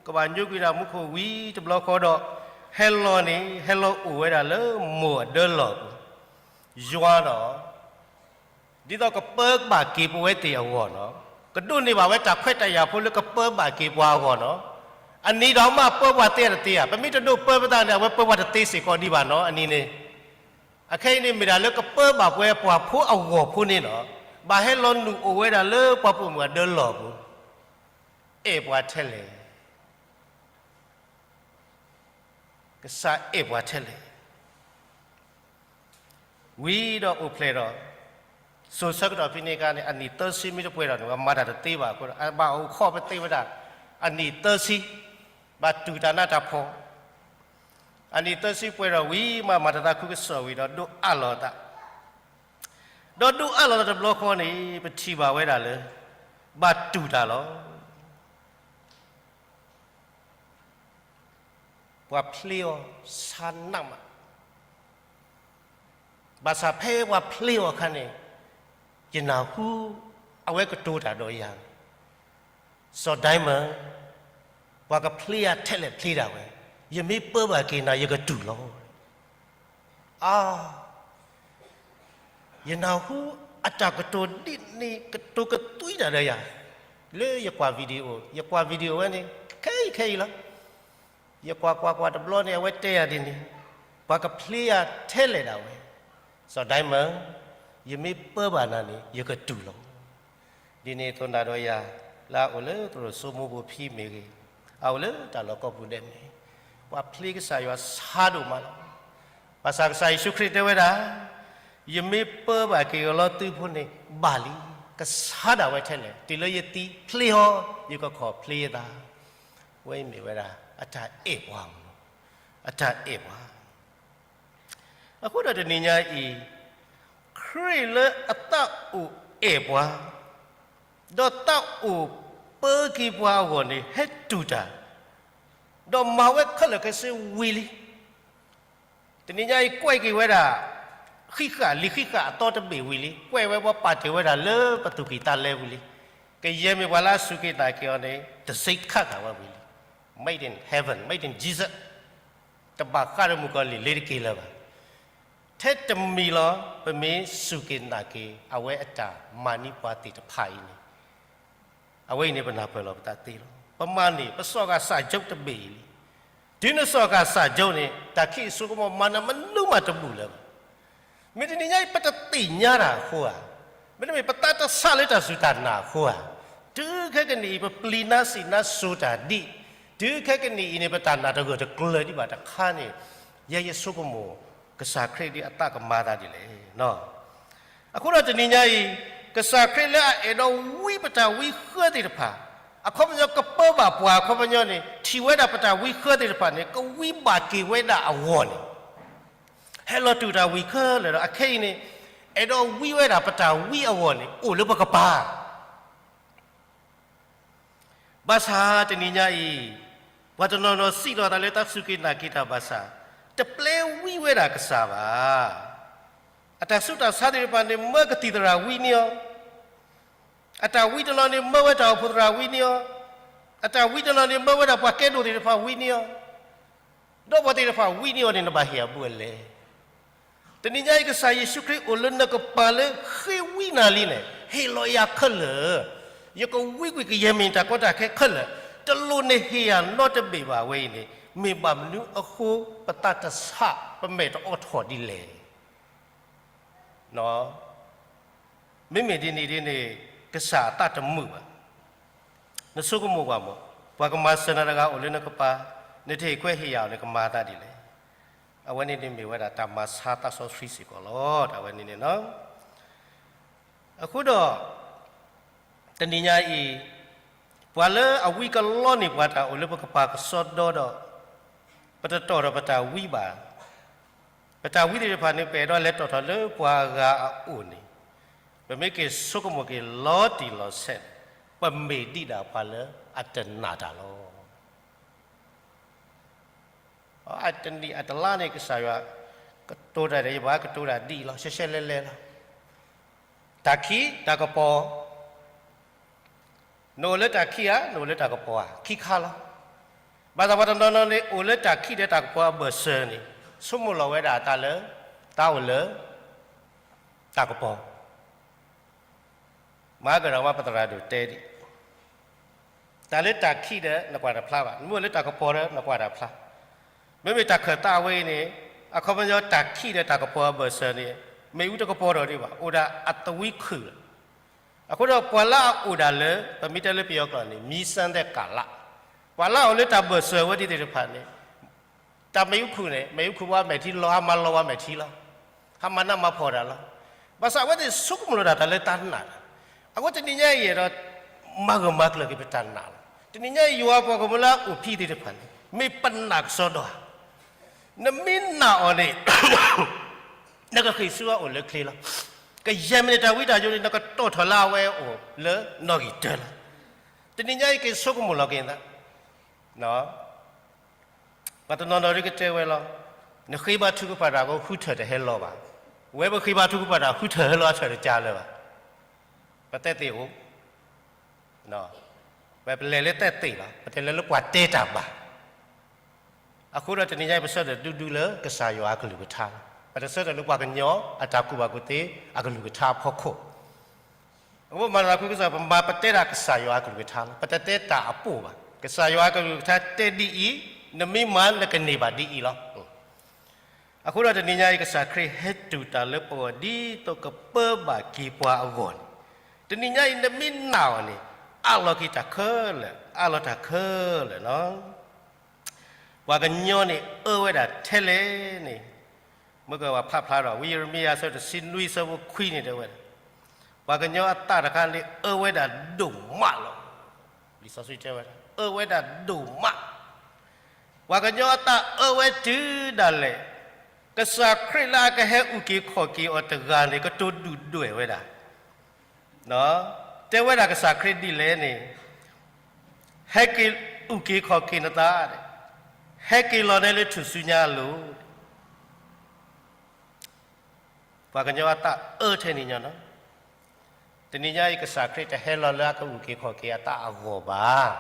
ကဘၣ်ညိကွံာ်ဝဲဒၣ်မူခိၣ်ဝံၤတဘျီဃီဒီး ဟဲလီၤန့ၣ် ဟဲလီၤအိၣ်ဝဲဒၣ်လၢမိၢ်အဒၢလီၢ်ပူၤ, ယွၤဒီး ဒ်သိးကပၢဘၣ်က့ၤပဝဲသ့ၣ်အဂီၢ်နီၤ, ကဒိးန့ၢ်ဘၣ်ဝဲတၢ်ခွဲးတၢ်ယာ်ဖိလၢကပၢဘၣ်က့ၤပှၤအဂီၢ်နီၤ, အနံၤဒီးမးပၢပှၤသ့တသ့ဧါ, ပမ့ၢ်တဒိးပၢပသးန့ၣ် အဝဲပၢပှၤတသ့စ့ၢ်ကီးဒံးဘၣ်နီၤ, အနံၤန့ၣ်. အခဲအံၤန့ၣ်မ့ၢ်ဒၣ်လၢကပၢဘၣ်ပဝဲပှၤဖိအဂီၢ်ဖိန့ၣ်နီၤ, ဘၣ်ဟဲလီၤနုာ်အိၣ်ဝဲဒၣ်လၢပှၤပိာ်မုၣ်အဒၢလီၢ်ပူၤ, အဲၣ်ပှၤထဲလဲၣ် ကစၢ်အဲၣ်ပှၤထဲလဲၣ်. ဝံၤဒီးအိၣ်ဖျဲၣ်ဒီး စိၤဆၢကတီၢ်ဖဲန့ၣ်အခါန့ၣ် အနံၣ်သၢဆံမ့ၢ်တပှဲၤဒီးန့ၣ် ပှၤမၤတၢ်တသ့ဘၣ်အဃိဒီး အဘၣ်အိၣ်ခိးပသ့ဝဲဒၣ် အနံၣ်သၢဆံ, ဘၣ်တူၢ်တၢ်နးတၢ်ဖှီၣ်, အနံၣ်သၢဆံပှဲၤဒီးဝံၤမး မၤတၢ်သးခုကစီၣ်ဝံၤဒီး ဒိးအးလီၤသး, ဒီးဒိးအးလီၤသးတဘျီဃီန့ၣ် ပထံၣ်ဘၣ်ဝဲဒၣ်လၢ ဘၣ်တူၢ်တၢ်လီၤ. ပှၤဖျ့အီၤဆါနးမး, ဘၣ်ဆၣ်ဖဲပှၤဖျ့အီၤအခါန့ၣ် ယနၢ်ဟူ အဝဲကတိၤတၢ်ဒီးယၤ, စီၤဒဲမၢၣ်, ပှၤကဖျ့ယၤထဲလဲၣ်ဖျ့ဒၣ်ဝဲ, ယမ့ၢ်ပၢဘၣ်က့ၤနၤ ယကတူၢ်လီၤ. အါ ယနၢ်ဟူအတၢ်ကတိၤဒ်န့ၣ် ကတိၤကသွံတၢ်ဒီးယၤ, လၢယကွၢ် video, ယကွၢ် video ဝဲန့ၣ် ခဲအံၤခဲအံၤလီၤ. ယကွၢ်ကွၢ်ကွၢ်တဘျီန့ၣ် အဝဲတဲယၤဒ်န့ၣ်, ပှၤကဖျ့ယၤထဲလဲၣ်ဒၣ်ဝဲ, စီၤဒဲမၢၣ်, ယမ့ၢ်ပၢဘၣ်နၤန့ၣ် ယကတူၢ်လီၤ. ဒ်န့ၣ်အသိးနၤဒီးယၤ လၢအအိၣ်လၢသရိာ်စိမိပူၤဖဲမ့ၢ်ဂ့ၤ, အအိၣ်လၢတၢ်လီၢ်ကိးပူၤဒဲးမ့ၢ်ဂ့ၤ, ပှၤဖျ့ကစၢ်ယွၤဆါဒိၣ်မးလီၤ. ဘၣ်ဆၣ်ကစၢ်ယ့ၣ်ၡူးခရံာ်တဲဝဲဒၣ်, ယမ့ၢ်ပၢဘၣ်က့ၤအီၤလၢသုဖိန့ၣ် ဘၣ်လံ, ကဆါဒၣ်ဝဲထဲလဲၣ်, တုၤလၢယသံဖျ့အီၤ, ယကခီၣ်ဖျ့ယသး, ဝဲအံၤမ့ၢ်ဝဲဒၣ် အတၢ်အဲၣ်ပှၤမး, အတၢ်အဲၣ်ပှၤ အဃိဒီးတနံၤညါအံၤ, ခရံာ်လၢအသးအိၣ်အဲၣ်ပှၤ, ဒီးသးအိၣ်ပၢက့ၤပှၤအဂီၢ်န့ၣ် ဟဲတူၢ်တၢ်, ဒီးမၤဝဲခဲလၢာ်ခဲဆ့ဝံၤလံ. တနံၤညါအံၤကွဲးက့ၤဝဲဒၣ် ဃံးဃာ်လံာ်ဃံးဃာ်အသီတဘ့ၣ်ဝံၤလံ, ကွဲးဝဲပှၤပာ်တ့ၢ်ဝဲဒၣ်လၢပသူၣ်ကံၢ်သးလဲပူၤလံ. ကယဲၢ်မ့ၢ်ပှၤလၢအစူၢ်က့ၤနာ်က့ၤအီၤန့ၣ် တစ့ခးဃာ်ဝဲဝံၤလံ. Made in heaven, made in Jesus. တဘၣ်ဃးဒီးမုၣ်ကီၤလံၢ်လ့ၤတက့ၢ်လၢၤဘၣ်. ထဲတမံၤလီၤ ပမ့ၢ်စူၢ်က့ၤနာ်က့ၤ အဝဲအတၢ်မၤန့ၢ်ပှၤသ့ၣ်တဖၣ်အံၤန့ၣ်, အဝဲအံၤန့ၣ် ပနၢ်ပၢၢ်လီၤပသးသ့လီၤ. ပမၤန့ၢ် ပစိာ်ဃာ်စၢ်ကၠိတဘ့ၣ်အံၤလံ. တုၤနစိာ်ဃာ်စၢ်ကၠိန့ၣ် တၢ်ခံးစိကမီၤမၤနၤမနုၤမးတဘူၣ်လၢၤဘၣ်. မ့ၢ်တနံၤညါအံၤ ပတသ့ၣ်ညါတၢ်အဃိဧါ, မ့တမ့ၢ် ပသးတဆးလၢတၢ်စူၢ်တၢ်နာ်အဃိဧါ, တုၤခဲကနံၣ်အံၤ ပပျံၤနါစံၣ်နါစိၤတၢ်ဒံး, တုၤခဲကနံၣ်အံၤန့ၣ် ပတၢ်နာ်တဂၢၢ်တကျၢၤဒံးဘၣ်တခါန့ၣ်, ယဲယဆိကမိၣ် ကစၢ်ခရံာ်ဒ်အသးကမၤသးဒ်လဲၣ်. အဃိဒီးတနံၤညါအံၤ, ကစၢ်ခရံာ်လၢအအဲၣ်ဒိးဝံပတၢ်ဝံဃၢသ့ၣ်တဖၣ်, အခီပညီကပၢဘၣ်ပှၤအခီပညီန့ၣ် ထံၣ်ဝဲဒၣ်ပတၢ်ဝံဃၢသ့ၣ်တဖၣ်န့ၣ် ကဝံဘၣ်က့ၤဝဲဒၣ်အဂီၢ်န့ၣ် ဟဲလီၤတူၢ်တၢ်ဝံၤခဲလၢာ်ဒီး အခဲအံၤန့ၣ် အဲၣ်ဒိးဝံဝဲဒၣ်ပတၢ်ဝံအဂီၢ်န့ၣ် အိၣ်လၢပကပၤ ဘၣ်ဆၣ်တနံၤညါအံၤ, ပှၤတနီၤနီၤစံးထီၣ်သးလၢသးစူၢ်က့ၤနာ်က့ၤတၢ်ဘၣ်ဆၣ်, တပျဲဝံဝဲဒၣ်ကစၢ်ဘၣ်. အတၢ်ဆူးတၢ်ဆါသ့ၣ်တဖၣ်န့ၣ် မၢကသံၣ်သရၣ်ဝံန့ၢ်အီၤ, အတၢ်ဝံတနီၤန့ၣ် မၢဝဲတၢ်အိၣ်ဖှိၣ်သရၣ်ဝံန့ၢ်အီၤ, အတၢ်ဝံတနီၤန့ၣ် မၢဝဲဒၣ်ပှၤကဲဒိၣ်သ့ၣ်တဖၣ်ဝံန့ၢ်အီၤ, ဒီးပှၤသ့ၣ်တဖၣ်ဝံန့ၢ်အီၤန့ၣ် နဘၣ်ဟ့ၣ်အဘူးအလဲ တနံၤညါအံၤ ကစၢ်ယ့ၣ်ၡူးခရံာ်အိၣ်လၢနကပၤလၢဃ့ဝံနၤလံန့ၣ် ဟ့ၣ်လီၤယၤခဲလၢာ်, ယကဝံကွံာ်ကယဲၢ်မ့ၢ်တၢ်ကီတၢ်ခဲခဲလၢာ်, တလိၣ်နဟ့ၣ်ယၤနီတဘ့ၣ်ဘၣ်ဝဲအံၤန့ၣ်, မ့ၢ်ဘၣ်မနုၤအဃိပသးတဆး ပမဲာ်တအိးထီၣ်ဒ်လဲၣ်. မ့မ့ၢ်ဒ်န့ၣ်ဒ်န့ၣ် ကစၢ်အသးတမုာ်ဘၣ်. နဆိကမိၣ်ကွၢ်မး, ပှၤကမၤစၢၤနၤတဂၤအိၣ်လၢနကပၤ, နတဟ့ၣ်ခွဲးဟ့ၣ်ယာ်အီၤန့ၣ် ကမၤအသးဒ်လဲၣ်. အဝဲန့ၣ်န့ၣ်မ့ၢ်ဝဲဒၣ်တၢ်မၤဆါသးစီဆှံစ့ၢ်ကီးလီၤ. တၢ်ဝဲန့ၣ်န့ၣ်လီၤ. အဃိဒီး တနံၤညါအံၤ, ပှၤလၢအဝံကလီန့ၢ်ပှၤတၢ်အိၣ်လၢပကပၤကစီဒီဒီး, ပတတီၢ်ထီၣ်ပတၢ်ဝံဘၣ်. ပတၢ်ဝံသ့ၣ်တဖၣ်န့ၣ် ပအဲၣ်ဒိးလဲၤတီၢ်ထီၣ်လၢပှၤဂၤအအိၣ်န့ၣ်, ပမ့ၢ်က့ၤဆိကမိၣ်က့ၤလီၤတံၢ်လီၤဆဲးန့ၣ်, ပမ့ၢ်ဒံးဒၣ်ပှၤလၢအတနာ်တၢ်လီၤ. အတနံၣ်အတလါန့ၣ် ကစၢ်ယွၤ ကတိၤတၢ်ဒီး ယဘၣ်ကတိၤတၢ်ဒ်အံၤလီၤ, ရှဲရှဲလဲလဲလီၤ. တၢ်ခံးတၢ်ကပီၤ, နအိၣ်လၢတၢ်ခံးဧါ, နအိၣ်လၢတၢ်ကပီၤဧါ, ခံခါလီၤ. ဘၣ်ဆၣ်ပှၤတနီၤနီၤန့ၣ် အိၣ်လၢတၢ်ခံးဒီးတၢ်ကပီၤအဘၢၣ်စၢၤန့ၣ် ဆိကမိၣ်လီၤဝဲဒၣ်တၢ်လၢ တၢ်အိၣ်လၢ တၢ်ကပီၤ မၤကဒီးမး ပသရၣ်ဒိၣ်တဲဒ်အံၤ, တၢ်လၢတၢ်ခံးဒီးနကွၢ်တဖျါဘၣ်, နမ့ၢ်အိၣ်လၢတၢ်ကပီၤဒီးနကွၢ်တဖျါ. မ့မ့ၢ်တၢ်ခၢၣ်သးဝဲအံၤန့ၣ် အခီပညီတၢ်ခံးဒီးတၢ်ကပီၤအဘၢၣ်စၢၤန့ၣ် မ့ၣ်အူတကပီၤထီၣ်ဒံးဘၣ်, အိၣ်ဒၣ်အသဝံခုၣ်လီၤ. အဃိဒီးပှၤလၢအအိၣ်ဒၣ်လၢ ပမ့ၢ်တဲလၢပယီၤကျိာ်န့ၣ် မံစၢ်သဲကလး, ပှၤလၢအအိၣ်လၢတၢ်ဘၢၣ်စၢၤဝဲဒၣ်သ့ၣ်တဖၣ်န့ၣ် တၢ်မ့ၣ်အူခုၣ်န့ၣ် မ့ၣ်အူခုၣ်ဝဲမဲာ်ထံလီၤ, ဟးမၤလီၤဝဲမဲာ်ထံလီၤ, ဟးမၤနးမၤဖှီၣ်တၢ်လီၤ. ဘၣ်ဆၣ်အဝဲသ့ၣ်ဆိကမိၣ်လီၤတၢ်လၢတၢ်နာ်, အဃိတနံၤညါအံၤဒီး မၤဂၢၢ်မၤကျၢၤက့ၤပတၢ်နာ်လီၤ. တနံၤညါအံၤယွၤပှၤကညီလၢအအိၣ်ဖဲသ့ၣ်တဖၣ်န့ၣ် မ့ၢ်ပနာ်ကစီဒီဧါ, နမ့ၢ်နာ်အီၤန့ၣ် နကဃ့ၢ်ဆူအအိၣ်လၢချ့လီၤ. ကယဲၢ်မံးနံးတၢ်ဝံတၢ်ယိာ်န့ၣ် နကတီၢ်ထီၣ်လၢအဝဲအအိၣ်လၢနီၣ်ဂံၢ်တၢလီၤ. တနံၤညါအံၤက့ၤဆိကမိၣ်လီၤက့ၤနသး ပှၤတနီၤနီၤဒ်ကတဲဝဲလီၤ, နဃ့ဘါထုကဖၣ်တၢ်အဃိ ဃုထၢၣ်တဟဲလီၤဘၣ်. ဝဲပဃ့ဘါထုကဖၣ်တၢ် ဃုထၢၣ်ဟဲလီၤအထၢၣ်တကးလၢၤဘၣ်. ပတဲသ့ၣ်အိၣ်, ပလဲၤလၢတဲသ့ၣ်လီၤ, ပတလဲၤလၢပှၤတဲတၢ်ဘၣ်. အဃိဒီးတနံၤညါအံၤ ပဆၢထၢၣ်ဒူဒူလၢကစၢ်ယွၤအကလုၢ်ကထါလီၤ. ပတဆၢထၢၣ်လၢပှၤကညီအတၢ်ကူၣ်ဘၣ်ကူၣ်သ့အကလုၢ်ကထါအဖီခိၣ် အဃိမၤသးခုကစီၣ် ပမၤပတဲဒၣ်ကစၢ်ယွၤအကလုၢ်ကထါလီၤ. ပတတဲတၢ်အပိၢ်ဘၣ်. ကစၢ်ယွၤအကလုၢ်ကထါတဲဒ်အံၤ, နမ့ၢ်မၤနကန့ၢ်ဘၣ်ဒ်အံၤလီၤ. အဃိဒီးတနံၤညါအံၤ ကစၢ်ခရံာ်ဟဲတူၢ်တၢ်လၢပဂီၢ် ဒ်သိးကပၢဘၣ်က့ၤပှၤအဂီၢ်န့ၣ်, တနံၤညါအံၤ နမ့ၢ်နာ်အီၤန့ၣ် အးလီၤက့ၤတၢ်ခဲလၢာ်, အးလီၤတၢ်ခဲလၢာ်လီၤ. ပှၤကညီန့ၣ် အၢဝဲဒၣ်ထဲလဲၣ်န့ၣ်, မ့ၢ်ကဝဲဖးဖျါဒီး ဝံယံးရမံယၤ အဆၢတဆံနွံ အဆၢဖိခွံန့ၣ်တဲဝဲဒၣ်, ပှၤကညီအသးတခါန့ၣ် အၢဝဲဒၣ်ဒိၣ်မးလီၤ. လံာ်စီဆှံတဲဝဲဒၣ် အၢဝဲဒၣ်ဒိၣ်မး, ပှၤကညီအသးအၢဝဲတုၤဒၣ်လဲာ်, ကစၢ်ခရံာ်လၢအကဟဲအုၣ်က့ၤခီၣ်က့ၤအီၤတဂၤန့ၣ် ကတိၤဒုၣ်ဒွဲၣ်ဝဲဒၣ် တဲဝဲဒၣ်ကစၢ်ခရံာ်ဒ်လဲၣ်န့ၣ်, ဟဲက့ၤအုၣ်က့ၤခီၣ်က့ၤနသး, ဟဲက့ၤလီၤနဲလၢထူၣ်စုညါအလိၤ. ပှၤကညီအသးအၢထဲန့ၣ်ညီနီၤ. တနံၤညါအံၤ ကစၢ်ခရံာ်တဟဲလီၤလၢအကအုၣ်က့ၤခီၣ်က့ၤအသးအဂီၢ်ဘၣ်.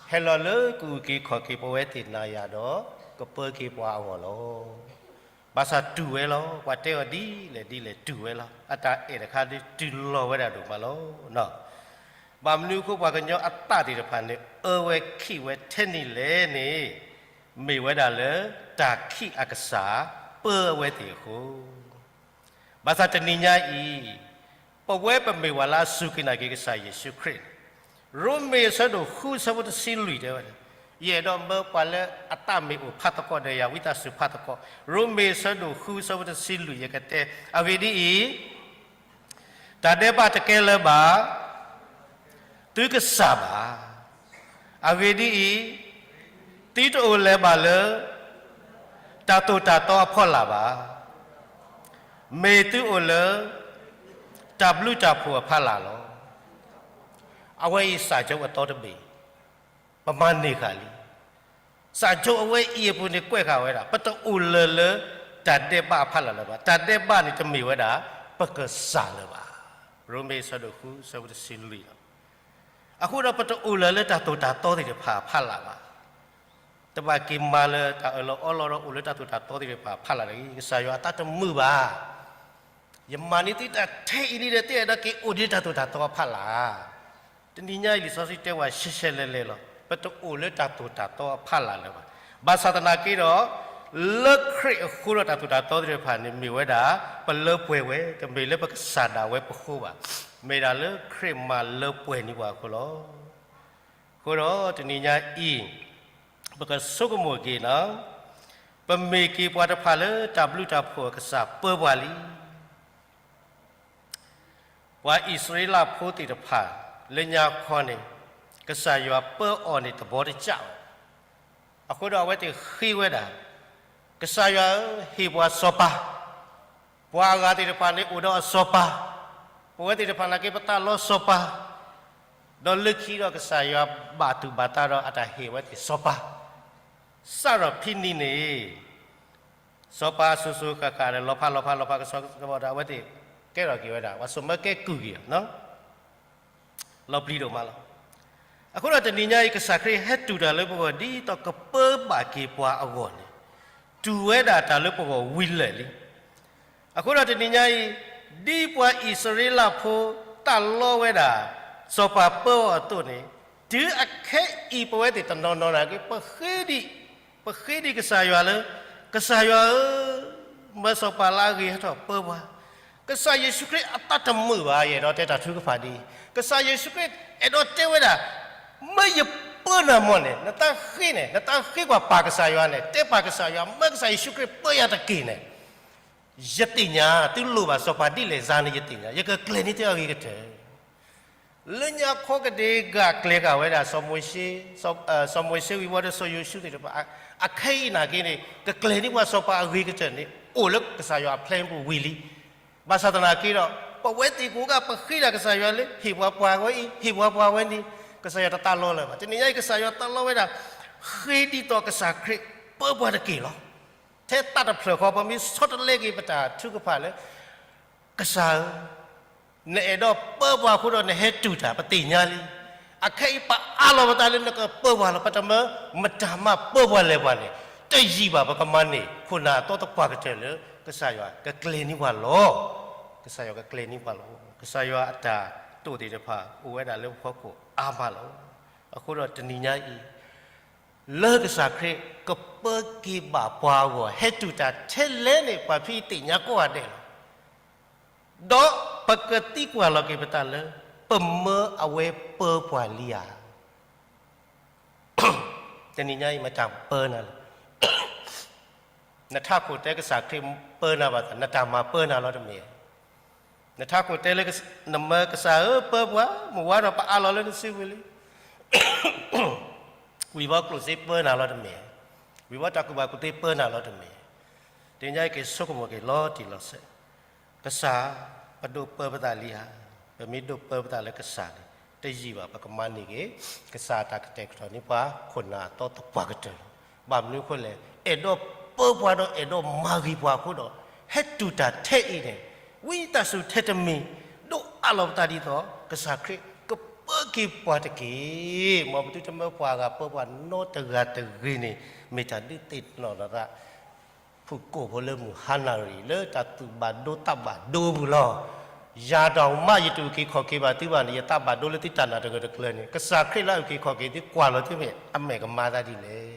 ဟဲလီၤလၢကအုၣ်က့ၤခီၣ်က့ၤပဝဲသ့ၣ်နၤယၤဒီး ကပၢက့ၤပှၤအဂီၢ်လီၤ. ဘၣ်ဆၣ်တူၢ်ဝဲလီၤ. ပှၤတဲအီၤဒ်လဲၣ်ဒ်လဲၣ်တူၢ်ဝဲလီၤ. အတၢ်အဲၣ်တခါဒ်တုၤလီၤဝဲဒၣ်ဒိၣ်မးလီၤ. ဘၣ်မနုၤအဃိ ပှၤကညီအသးသ့ၣ်တဖၣ်န့ၣ် အၢဝဲခံးဝဲထဲန့ၣ်လဲၣ်န့ၣ်, မ့ၢ်ဝဲဒၣ်လၢတၢ်ခံးအကစၢ် ပၢအဝဲသ့ၣ်အဃိ ဘၣ်ဆၣ်တနံၤညါအံၤ, ပဝဲပမ့ၢ်ပှၤလၢအစူၢ်က့ၤနာ်က့ၤကစၢ်ယ့ၣ်ၡူးခရံာ်န့ၣ်, ရိမ့ၤအဆၢဒိၣ်ဃု အဆၢဖိတဆံလွံၢ်တဲဝဲဒၣ်, ယအဲၣ်ဒိးမၢပှၤလၢအသးမ့ၢ်အိၣ်ဖးသကိးဒီးယၤ ဝံသးစူၤဖးသကိး, ရိမ့ၤအဆၢဒိၣ်ဃု အဆၢဖိတဆံလွံၢ် ယကတဲ, အဂ့ၢ်ဒ်အံၤ, တၢ်ဒဲးဘးတကဲလၢၤဘၣ် သုကစၢ်ဘၣ်. အဂ့ၢ်ဒ်အံၤ, သုတအိၣ်လၢၤဘၣ်လၢ တၢ်သိၣ်တၢ်သီအဖီလာ်ဘၣ်. မ့ၢ်သုအိၣ်လၢ တၢ်ဘျုးတၢ်ဖှိၣ်အဖီလာ်လီၤ. အဝဲအံၤစၢ်ကၠိအသီတဘ့ၣ်, ပမၤန့ၢ်ဃာ်လံ. စၢ်ကၠိအဝဲအံၤအပူၤန့ၣ်ကွဲးဃာ်ဝဲဒၣ် ပတအိၣ်လၢၤလၢ တၢ်ဒဲးဘးအဖီလာ်လၢၤဘၣ်. တၢ်ဒဲးဘးန့ၣ်တမ့ၢ်ဝဲဒၣ် ပကစၢ်လၢၤဘၣ်. ရိမ့ၤအဆၢဒိၣ်ဃု အဆၢဖိတဆံလွံၢ်လီၤ. အဃိဒီးပတအိၣ်လၢၤလၢတၢ်သိၣ်တၢ်သီသ့ၣ်တဖၣ်အဖီလာ်ဘၣ်. တဘၣ်က့ၤမၤလၢတၢ်အၢၣ်လီၤအီလီၤဒီးအိၣ်လၢတၢ်သိၣ်တၢ်သီသ့ၣ်တဖၣ်အဖီလာ်တဂ့ၤ. ကစၢ်ယွၤအသးတမုာ်ဘၣ်. ယမၤန့ၢ်သုတၢ်ထဲအံၤလံဒီး သုအဲၣ်ဒိးက့ၤအိၣ်ဒံးတၢ်သိၣ်တၢ်သီအဖီလာ်. တနံၤညါအံၤလံာ်စီဆှံတဲဝဲရှဲရှဲလဲလဲလီၤ. ပတအိၣ်လၢတၢ်သိၣ်တၢ်သီအဖီလာ်လၢၤဘၣ်. ဘၣ်ဆၣ်သနာ်က့ဒီး လၢခရံာ်အဃိဒီးတၢ်သိၣ်တၢ်သီသ့ၣ်တဖၣ်န့ၣ် မ့ၢ်ဝဲဒၣ် ပလၢပှဲၤဝဲ, တမ့ၢ်လၢပကစၢ်ဒၣ်ဝဲပဃိဘၣ်. မ့ၢ်ဒၣ်လၢခရံာ်မၤလၢပှဲၤန့ၢ်ပှၤအဃိလီၤ. အဃိဒီးတနံၤညါအံၤ ပကဆိကမိၣ်က့ၤနီၤ, ပမ့ၢ်က့ၤပှၤတဖၣ်လၢတၢ်ဘျုးတၢ်ဖှိၣ်အကစၢ်ပၢပှၤလံ. ပှၤအံၣ်စရ့လးဖိသ့ၣ်တဖၣ် လၢညါခီန့ၣ် ကစၢ်ယွၤပၢအီၤန့ၣ်တဘီတကးဘၣ်. အဃိဒီးအဝဲသ့ၣ်ဃ့ဝဲဒၣ်, ကစၢ်ယွၤဧၢ, ဟ့ၣ်ပှၤစီၤပၤ, ပှၤအဂၤသ့ၣ်တဖၣ်န့ၣ်အိၣ်ဒီးအစီၤပၤ, ပဝဲသ့ၣ်တဖၣ်နာ်က့ ပသးလီစီၤပၤ, ဒီးလၢခံဒီးကစၢ်ယွၤဘၣ်သူၣ်ဘၣ်သးဒီးအတၢ်ဟ့ၣ်ဝဲသ့ၣ်စီၤပၤ, စးထီၣ်ဖဲန့ၣ်န့ၣ် စီၤပၤအစိၤစိၤဃၣ်ဃၣ်ဒီး လီၤဖးလီၤဖးလီၤဖးကစီၤကဘီဒီး အဝဲသ့ၣ်ကဲထီၣ်က့ၤဝဲဒၣ် ပှၤစိာ်မၢကဲကုၢ်က့ၤအီၤ လီၤပျံၤဒိၣ်မးလီၤ. အဃိဒီးတနံၤညါအံၤ ကစၢ်ခရံာ်ဟဲတူၢ်တၢ်လၢပဂီၢ် ဒ်သိးကပၢဘၣ်က့ၤပှၤအဂီၢ်န့ၣ် တူၢ်ဝဲဒၣ်တၢ်လၢပဂီၢ်ဝံၤလၢာ်လံ. အဃိဒီးတနံၤညါအံၤ ဒ်ပှၤအံၣ်စရ့လးဖိတၢ်လီဝဲဒၣ် စီၤပၤပၢအီၤအသိးန့ၣ်, တုၤအခဲအံၤပဝဲသ့ၣ်တနီၤနီၤနာ်က့ ပဃ့ဒံး, ပဃ့ဒံးကစၢ်ယွၤလၢ ကစၢ်ယွၤဧၢ, မၢစီၤပၤလၢအဂ့ၤဟဲထီၣ်ပၢပှၤ, ကစၢ်ယ့ၣ်ၡူးခရံာ်အသးတမုာ်ဘၣ်, ယအဲၣ်ဒိးတဲတၢ်ထုကဖၣ်ဒ်အံၤ, ကစၢ်ယ့ၣ်ၡူးခရံာ်အဲၣ်ဒိးတဲဝဲဒၣ်, မၢယပၢနၤမီၢ်န့ၣ်, နတၢ်ဃ့န့ၣ်, နတၢ်ဃ့ကွၢ်ပၢ်ကစၢ်ယွၤန့ၣ်, တဲပၢ်ကစၢ်ယွၤ, မၢကစၢ်ယ့ၣ်ၡူးခရံာ်ပၢယၤတက့ၢ်န့ၣ်, ယသ့ၣ်ညါ, သုလိၣ်ဘၣ်စီၤပၤဒ်လဲၣ်စါန့ၣ် ယသ့ၣ်ညါ, ယကကျဲၤန့ၢ်သုအဂ့ၤကတၢၢ် လၢညါခီကဒ့ဂၤကျဲၤဃာ်ဝဲဒၣ် စီၤမိၤၡ့, စီၤမိၤၡ့ဝံၤဘၣ်ဒီးစီၤယိၤၡူသ့ၣ်တဖၣ်, အခဲအံၤနာ်က့န့ၣ် ကကျဲၤန့ၢ်ပှၤစီၤပၤအဂ့ၤကတၢၢ်န့ၣ် အိၣ်လၢကစၢ်ယွၤအ plan ပူၤဝံၤလံ. ဘၣ်ဆၣ်သနာ်က့ဒီး ပဝဲသ့ၣ်ကိးဂၤပဃ့ဒၣ်ကစၢ်ယွၤလၢ ဟ့ၣ်ပှၤပှၤဝဲအံၤ, ဟ့ၣ်ပှၤပှၤဝဲန့ၣ်, ကစၢ်ယွၤတသးလီလၢၤဘၣ်. တနံၤညါအံၤ ကစၢ်ယွၤသးလီဝဲဒၣ်, ဃ့ဒ်သိးကစၢ်ခရံာ်ပၢပှၤတက့ၢ်လီၤ. ထဲသးတဖျၢၣ်ဃီ ပမ့ၢ်ဆီတလဲက့ၤပတၢ်ထုကဖၣ်လၢ ကစၢ်ဧၢ, နအဲၣ်ဒိးပၢပှၤအဃိဒီးနဟဲတူၢ်တၢ် ပသ့ၣ်ညါလံ. အခဲအံၤပအးလီၤပသးလၢနကပၢပှၤလီၤ. ပတမၢမတၤမးပၢပှၤလဲၤပှၤန့ၣ် တယံာ်ဘၣ် ပကမၤန့ၢ် ခိၣ်နၢ်အသီသပှၢ်ကတၢၢ်လၢ ကစၢ်ယွၤကကျဲၤန့ၢ်ပှၤလီၤ. ကစၢ်ယွၤကကျဲၤန့ၢ်ပှၤလီၤ. ကစၢ်ယွၤအတၢ်တိာ်သ့ၣ်တဖၣ် အိၣ်ဝဲဒၣ်လၢပဖီခိၣ်အါမးလီၤ. အဃိဒီးတနံၤညါအံၤ လၢကစၢ်ခရံာ်ကပၢက့ၤဘၣ်ပှၤအဂီၢ် ဟဲတူၢ်တၢ်ထဲလဲၣ်န့ၣ် ပှၤဖဲသ့ၣ်ညါကိးဂၤဒဲးလီၤ. ဒီးပကသံကွၢ်လီၤက့ၤပသးလၢ ပမၢအဝဲပၢပှၤလံဧါ. တနံၤညါအံၤ မတၤပၢနၤလဲၣ်. နထးခိၣ်တဲကစၢ်ခရံာ်ပၢနၤဘၣ်သး နတၢ်မၤပၢနၤလီၤတမ့ၢ်ဧါ. နထးခိၣ်တဲလၢ နမၢကစၢ်ဧၢပၢပှၤ, မုၢ်ဝါဒီးပအးလီၤလၢနစုပူၤလံ. ဝံၤဘီကျိၣ်စ့ပၢနၤလီၤတမ့ၢ်, ဝံၤဘီတၢ်ကူၣ်ဘၣ်ကူၣ်သ့ပၢနၤလီၤတမ့ၢ်, တနံၤညါအံၤက့ၤဆိကမိၣ်က့ၤလီၤတံၢ်လီၤဆဲး, ကစၢ်, ပဒိးပၢပသးလံဧါ, ပမ့ၢ်ဒိးပၢပသးလၢကစၢ်န့ၣ် တယံာ်ဘၣ် ပကမၤန့ၢ်က့ၤ ကစၢ်အတၢ်ကတဲာ်ကတီၤန့ၢ်ပှၤ ခိၣ်နၢ်အသီသပှၢ်ကတၢၢ်လီၤ. ဘၣ်မနုၤအဃိလဲၣ်, အဲၣ်ဒိးပၢပှၤဒီးအဲၣ်ဒိးမၤဂ့ၤပှၤအဃိဒီး ဟဲတူၢ်တၢ်ထဲအံၤန့ၣ်, ဝံသးစူၤထဲတမံၤ, ဒိးအးလီၤပသးဒ်သိး ကစၢ်ခရံာ်ကပၢက့ၤပှၤတက့ၢ်. မ်ပသုတမၢပှၤဂၤပၢပှၤနီတဂၤတဂ့ၤန့ၣ်, မ့ၢ်တၢ်ဒုးသ့ၣ်နီၣ်ထီၣ်သး ဖုၣ်ကိာ်ဖိလၢမုၢ်ဟါနၣ်ရံၣ် လၢတၢ်သူၣ်ဘၣ်ဒိသးဘၣ်ဒိအပူၤလီၤ. ယၤဒီးမး ယတအုၣ်က့ၤခီၣ်က့ၤဘၣ်သုဘၣ်န့ၣ် ယသးဘၣ်ဒိလၢသုတၢ်နာ်တဂၢၢ်တကျၢၤန့ၣ်, ကစၢ်ခရံာ်လၢအအုၣ်က့ၤခီၣ်က့ၤသုကွၢ်လီၤသုမ့ၢ် အမဲာ်ကမၤသးဒ်လဲၣ်.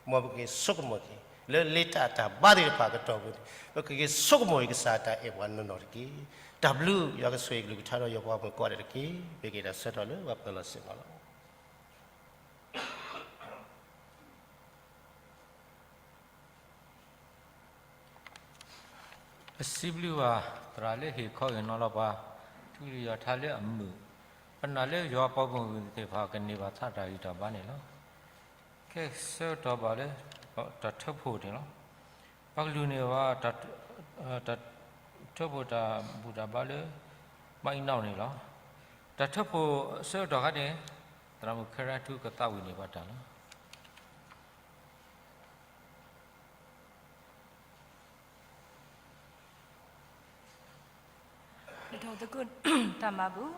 မ်ပက့ၤဆိကမိၣ်က့ၤ လၢလ့တၢ်အတၢ်ဘါသ့ၣ်တဖၣ်ကတီၢ်ပူၤန့ၣ်, ပကက့ၤဆိကမိၣ်က့ၤကစၢ်အတၢ်အဲၣ်ပှၤနီၢ်နီၢ်တက့ၢ်. တၢ်ဘျုး ယွၤကဆိၣ်ဂ့ၤကလုၢ်ကထါဒီးယွၤပှၤမုၣ်ကိးဂၤဒဲးတက့ၢ်. ပက့ၤတၢ်ဆၢထီၣ်လၢပှၤပၢၤလီၢ်စ့ၢ်ကီးလီၤ. ပစံးဘျုးဘၣ်သရၣ်လၢဟ့ၣ်ခီဟ့ၣ်နီၤလီၤပှၤ, ထူလံယွၤထါလၢအမုာ်, ပနာ်လၢယွၤပှၤမုၢ်သ့ၣ်တဖၣ်ကန့ၢ်ဘၣ်သးတၢ်ဂံၢ်တၢ်ဘါန့ၣ်လီၤ. ခဲဆၢကတီၢ်ဘၣ်လၢ တၢ်ထၢဖှိၣ်န့ၣ်လီၤ. ပှၤကလုာ်န့ၣ်ဘၣ် တၢ်ထၢဖှိၣ်တၢ်ဘူၣ်တၢ်ဘါလၢ မၤအံၤနီၣ်န့ၣ်လီၤ. တၢ်ထၢဖှိၣ်ဆၢကတီၢ်ခါန့ၣ် သရၣ်မုၣ်ခဲရၢ်ထူကသးဝံၣ်န့ၢ်ဘၣ်တၢ်လီၤ. ပထီၣ်သကိးတၢ်မၤဘူၣ်,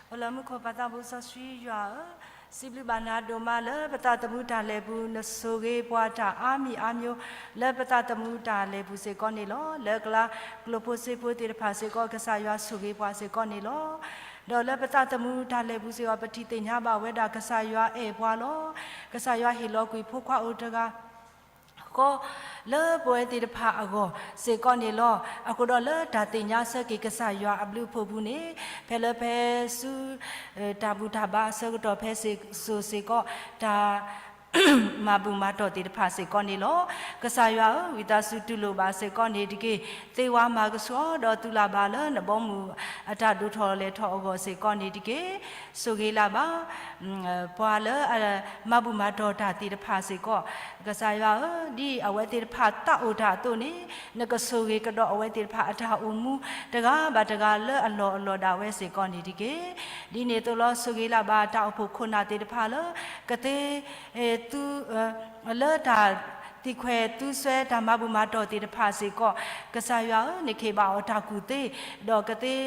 အိၣ်လၢမူခိၣ်ပၢ်သးဘိစီဆှံယွၤဧၢ, စံးဘျုးဘၣ်နၤဒိၣ်မးလၢပသးသမူတၢ်လဲၤပူၤ နဆိၣ်ဂ့ၤပှၤတၢ်အါမံၤအါမျိုး လၢပသးသမူတၢ်လဲၤပူၤစ့ၢ်ကီးန့ၣ်လီၤ. လၢအကျါ ကျိၣ်ဖိစ့ဖိသ့ၣ်တဖၣ်စ့ၢ်ကီး ကစၢ်ယွၤဆိၣ်ဂ့ၤပှၤစ့ၢ်ကီးန့ၣ်လီၤ. ဒီးလၢပသးသမူတၢ်လဲၤပူၤစ့ၢ်ကီး ပထံၣ်သ့ၣ်ညါဘၣ်ဝဲဒၣ်ကစၢ်ယွၤအဲၣ်ပှၤလီၤ. ကစၢ်ယွၤဟ့ၣ်လီၤကွံာ်ဖိခွါအိၣ်တဂၤ ဃီ လၢပဝဲသ့ၣ်တဖၣ်အဂီၢ်စ့ၢ်ကီးန့ၣ်လီၤ. အဃိဒီးလၢတၢ်သ့ၣ်ညါဆၢက့ၤကစၢ်ယွၤအဘျုးအဖှိၣ်ပူၤန့ၣ် ဖဲလၢဖဲဆူ တၢ်ဘူၣ်တၢ်ဘါအဆၢကတီၢ်ဖဲစိၤစ့ၢ်ကီး တၢ် မၤဘူၣ်မၤတီၢ်သ့ၣ်တဖၣ်စ့ၢ်ကီးန့ၣ်လီၤ. ကစၢ်ယွၤဧၢ, ဝံသးစူၤတူၢ်လိာ်ဘၣ်စ့ၢ်ကီးန့ၣ်တက့ၢ်. သ့ဝါမၤကဆှီဒီးသူၣ်လၢ်ဘၣ်လၢနဘီမုၢ်အတၢ်ဒိၣ်ထီၣ်လဲၤထီၣ်အဂီၢ်စ့ၢ်ကီးန့ၣ်တက့ၢ်. ဆိၣ်ဂ့ၤလၢ်ဘၣ် ပှၤလၢအမၤဘူၣ်မၤတီၢ်တၢ်သ့ၣ်တဖၣ်စ့ၢ်ကီး, ကစၢ်ယွၤဧၢ, ဒ်အဝဲသ့ၣ်တဖၣ်သးအိၣ်တၢ်အသိးန့ၣ် နကဆိၣ်ဂ့ၤကဒီးအဝဲသ့ၣ်တဖၣ်အတၢ်အိၣ်မူတဂၤဘၣ်တဂၤလၢအလီၢ်အလီၢ်ဒၣ်ဝဲစ့ၢ်ကီးန့ၣ်တက့ၢ်. ဒ်န့ၣ်အသိးလီၤ ဆိၣ်ဂ့ၤလၢ်ဘၣ်တၢ်အိၣ်ဖှိၣ်ခိၣ်နၢ်သ့ၣ်တဖၣ်လၢ ကသ့ သူ လၢတၢ် သံခွဲးသူစွဲတၢ်မၤဘူၣ်မၤတီၢ်သ့ၣ်တဖၣ်စ့ၢ်ကီး, ကစၢ်ယွၤဧၢ, နခ့ၣ်ဘၣ်အီၣ်တၢ်ကူၣ်သ့, ဒီးကသ့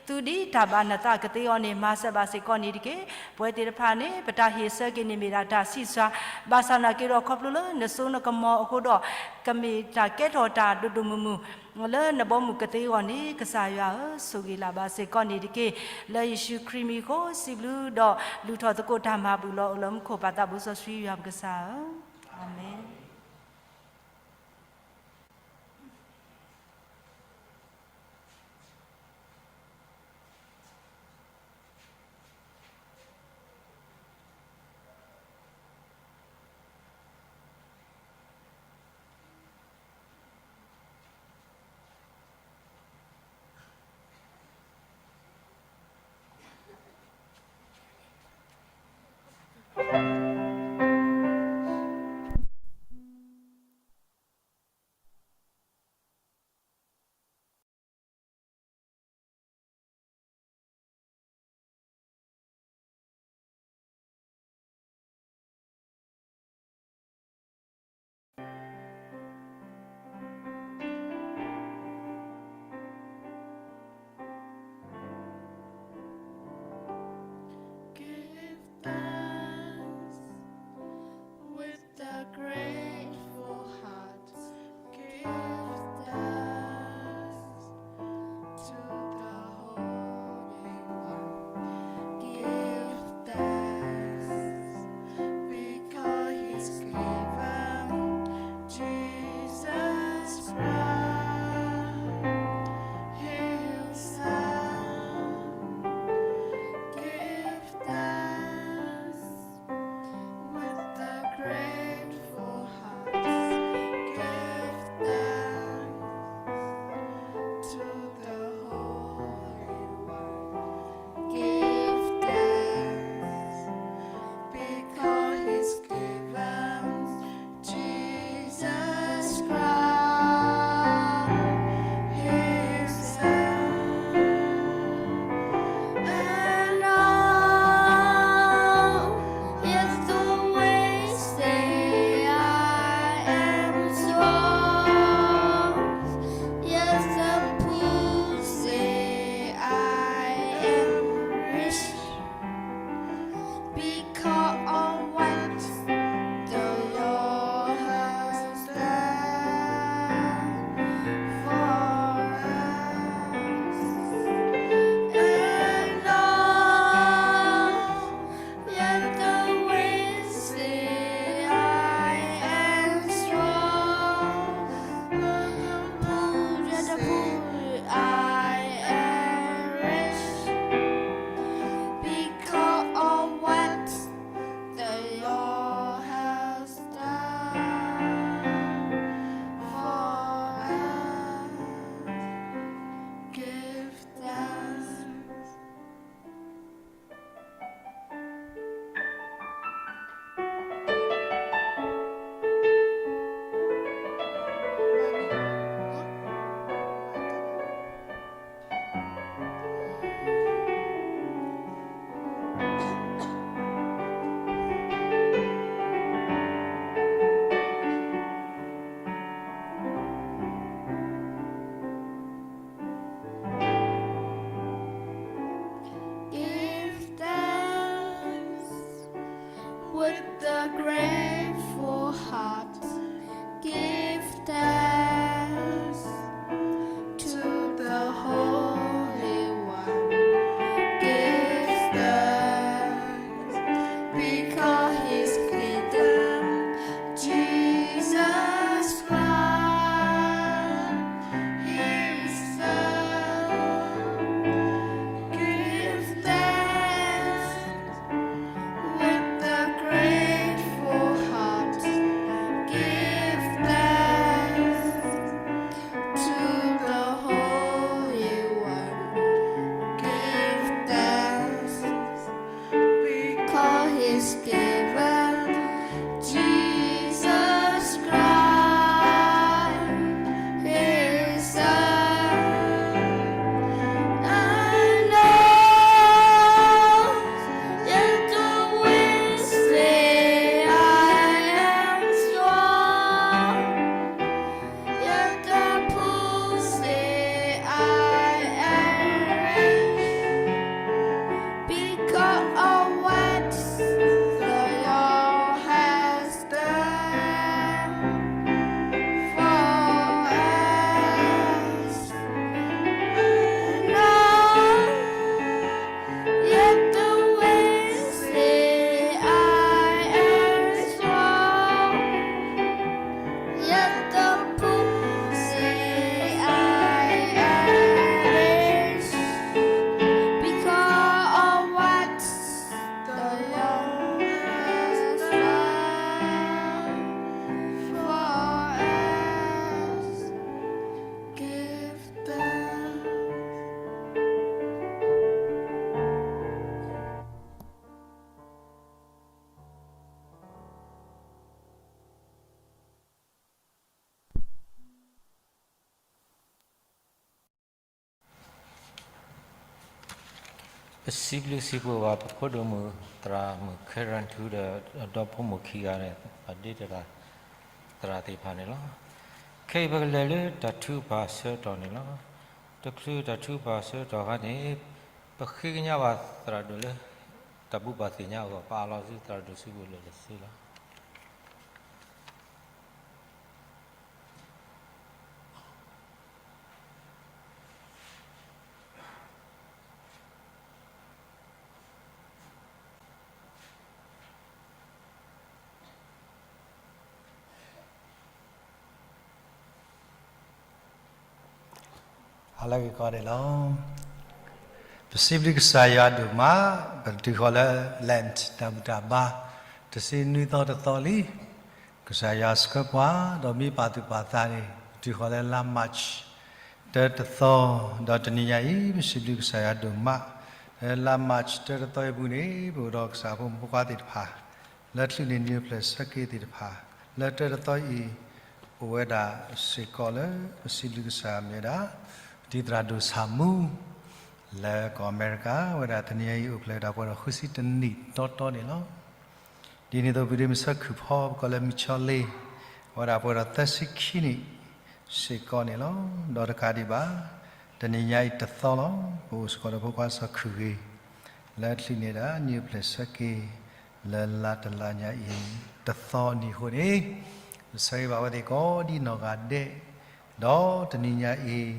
သူဒ်တၢ်ဘၣ်နသးကသ့အီၤန့ၣ် မၤစၢၤဘၣ်စ့ၢ်ကီးန့ၣ်တက့ၢ်. ပဝဲသ့ၣ်တဖၣ်န့ၣ် ပတၢ်ဟ့ၣ်ဆၢက့ၤန့ၣ်မ့ၢ်ဒၣ်တၢ်ဆံးစှၤ, ဘၣ်ဆၣ်နာ်က့ဒီးခီဖျိလၢနစိနကမီၤအဃိဒီး ကမ့ၢ်တၢ်ကဲထီၣ်တၢ်ဒိၣ်ဒိၣ်မုၢ်မုၢ် လၢနဘီမုၢ်ကသ့အဂီၢ်န့ၣ် ကစၢ်ယွၤဧၢ, ဆိၣ်ဂ့ၤလၢ်ဘၣ်စ့ၢ်ကီးန့ၣ်တက့ၢ်. လၢယ့ၣ်ၡူးခရံာ်မံၤအဃိ စံးဘျုးဒီးလုၢ်ထီၣ်သကိးတၢ်မၤဘူၣ်လီၤ. အိၣ်လၢမူခိၣ်ပၢ်သးဘိစီဆှံယွၤပကစၢ်ဧၢ, အၤမ့ၣ်. ပစံးဘျုးစံးဖှိၣ်ဘၣ်ပဖိဒိၣ်မုၣ်သရၣ်မုၣ်ခဲရၣ်ထူဒီး အဒီဖိမိၢ်ခံဂၤန့ၣ် ပဒ့တဂၤသရၣ်သ့ၣ်တဖၣ်န့ၣ်လီၤ. ခဲအံၤပကလဲၤလၢတၢ်ထုကဖၣ်ဆၢကတီၢ်န့ၣ်လီၤ. တချုးတၢ်ထုကဖၣ်ဆၢကတီၢ်အခါန့ၣ် ပဃ့ကညးဘၣ်သရၣ်ဒိၣ်လၢ တၢ်ဘူၣ်ဘၣ်သ့ၣ်ညါအဂီၢ် ပအးလီၤဆူသရၣ်ဒိၣ်စုပူၤလၢာ်လၢာ်ဆ့လီၤ. ဟါလၢဂ့ၤကီးန့ၣ်လီၤ. ပစံးဘျုးကစၢ်ယွၤဒိၣ်မး, ပတုၤဃီၤလၢ Lent တၢ်ဘူၣ်တၢ်ဘါ တဆံနွံသီတသီလံ. ကစၢ်ယွၤဆှၢပှၤ ဒီးမ့ၢ်ပာ်သူၣ်ပာ်သးန့ၣ် ပတုၤဃီၤလၢလါ March တၢတသီ, ဒီးတနံၤညါအံၤ ပစံးဘျုးကစၢ်ယွၤဒိၣ်မး, လၢလါ March တၢတသီအံၤပူၤန့ၣ် ပအိၣ်ဒီးကစၢ်ဖိမုၣ်ဖိခွါသ့ၣ်တဖၣ် လၢချုးန့ၢ်နံၣ်အိၣ်ဖျဲၣ်ဆၢက့ၤသ့ၣ်တဖၣ် လၢတၢတသီအံၤ အိၣ်ဝဲဒၣ်စ့ၢ်ကီးလၢ ပစံးဘျုးကစၢ်မ့ၢ်ဝဲဒၣ် ပတံၤသရၣ်ဒိၣ်ဆၣ်မူ လၢကီၢ်အမဲရကၤ ဝဲဒၣ်တနံၤညါအံၤအိၣ်ဖျဲၣ်ဝဲဒၣ်ပှဲၤဒီးဃုဆံတနံၣ်တီတီန့ၣ်လီၤ. ဒ်န့ၣ်အသိး ပဒ့မုၣ်ဆၢခုၣ်ဖီ ပကိးလၢမုၢ်ဆီလ့ အဝဲဒၣ်ပှဲၤဒီးသၢဆံခံနံၣ်စ့ၢ်ကီးန့ၣ်လီၤ. ဒီးတကးဒံးဘၣ် တနံၤညါအံၤတသီလီၤ. ပအိၣ်စ့ၢ်ကီးဒီးဖိခွါစီၤခုၣ်ဂ့ၤ လၢချုးန့ၢ်ဒၣ်နံၣ်အိၣ်ဖျဲၣ်ဆၢက့ၤ လၢလါတလါညါအံၤ တသီနံၤအဃိန့ၣ် ပဆၢဂ့ၤဘၣ်ဝဲသ့ၣ်ကိးဒ်နီၢ်ဂၤဒဲး, ဒီးတနံၤညါအံၤ ပ တံညိၣ်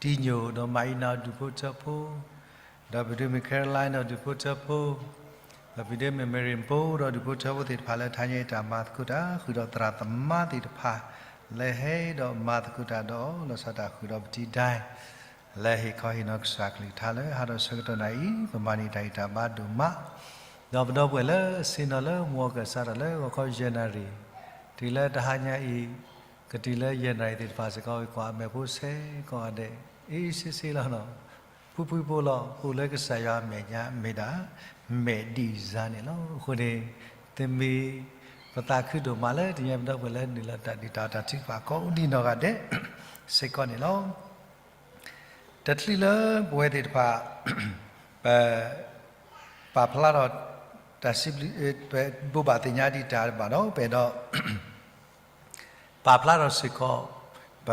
ဒီးမၤအံၤနၤဒူၣ်ဖိထၢဖိ, ဒီးပဒ့မုၣ် Caroline ဒီးဒူၣ်ဖိထၢဖိ, ဒီးပဒ့မုၣ် Mary ဖိဒီးဒူၣ်ဖိထၢဖိသ့ၣ်တဖၣ်လၢတဟါညါအံၤတၢ်မၤသကိးတၢ် ဃုာ်ဒီးသရၣ်သမါသ့ၣ်တဖၣ် လၢဟဲဒီးမၤသကိးတၢ်ဒီး လီၤဆီဒၣ်တၢ်ဃုာ်ဒီးပတံၤဒဲး လၢဟ့ၣ်ခီဟ့ၣ်နီၤကစၢ်ကလုၢ်ကထါလၢဟါဒီးဆၢကတီၢ်နၤအံၤ ပမၤန့ၢ်တၢ်ဂံၢ်တၢ်ဘါဒိၣ်မး, ဒီးပဒီပုၢ်ဝဲၢ်လၢအဆ့ၣ်နီၤလၢမူအီၣ်ကၢၣ်စးထီၣ်လၢဂီၤခီယဲၢ်နၣ်ရံၣ် တုၤလၢတဟါညါအံၤ ကတုၤလၢယဲၢ်နၣ်ရံၣ်သ့ၣ်တဖၣ်စ့ၢ်ကီး ဝံၤကွၢ်အမဲာ်ဖိဆဲးကီးဂၤဒဲး အ့ၣ်စ့စ့လီၤနီၤ, ဖှံဖှံဖိလီၤ. အိၣ်လၢကစၢ်ယွၤအမဲာ်ညါ မ့ၢ်ဒၣ်မဲာ်ဒံးစါန့ၣ်လီၤ. အဃိန့ၣ် တမ့ၢ်ပသးခုဒိၣ်မးလၢ တနံၤညါပဒီပုၢ်ဝဲၢ်လၢနုာ်လီၤတၢ်ဒုၣ်တၢ်အီၣ်တၢ်ထုကဖၣ်ကိးဒ်နီၢ်ဂၤဒဲးစ့ၢ်ကီးန့ၣ်လီၤ. တချုးလၢပဝဲသ့ၣ်တဖၣ် ပ ပာ်ဖျါထီၣ်တၢ်စံးဘျုး ပဘိးဘၣ်သ့ၣ်ညါဒံးတၢ်ဘၣ်ဒီး ပအဲၣ်ဒိး ပာ်ဖျါထီၣ်စ့ၢ်ကီး ပ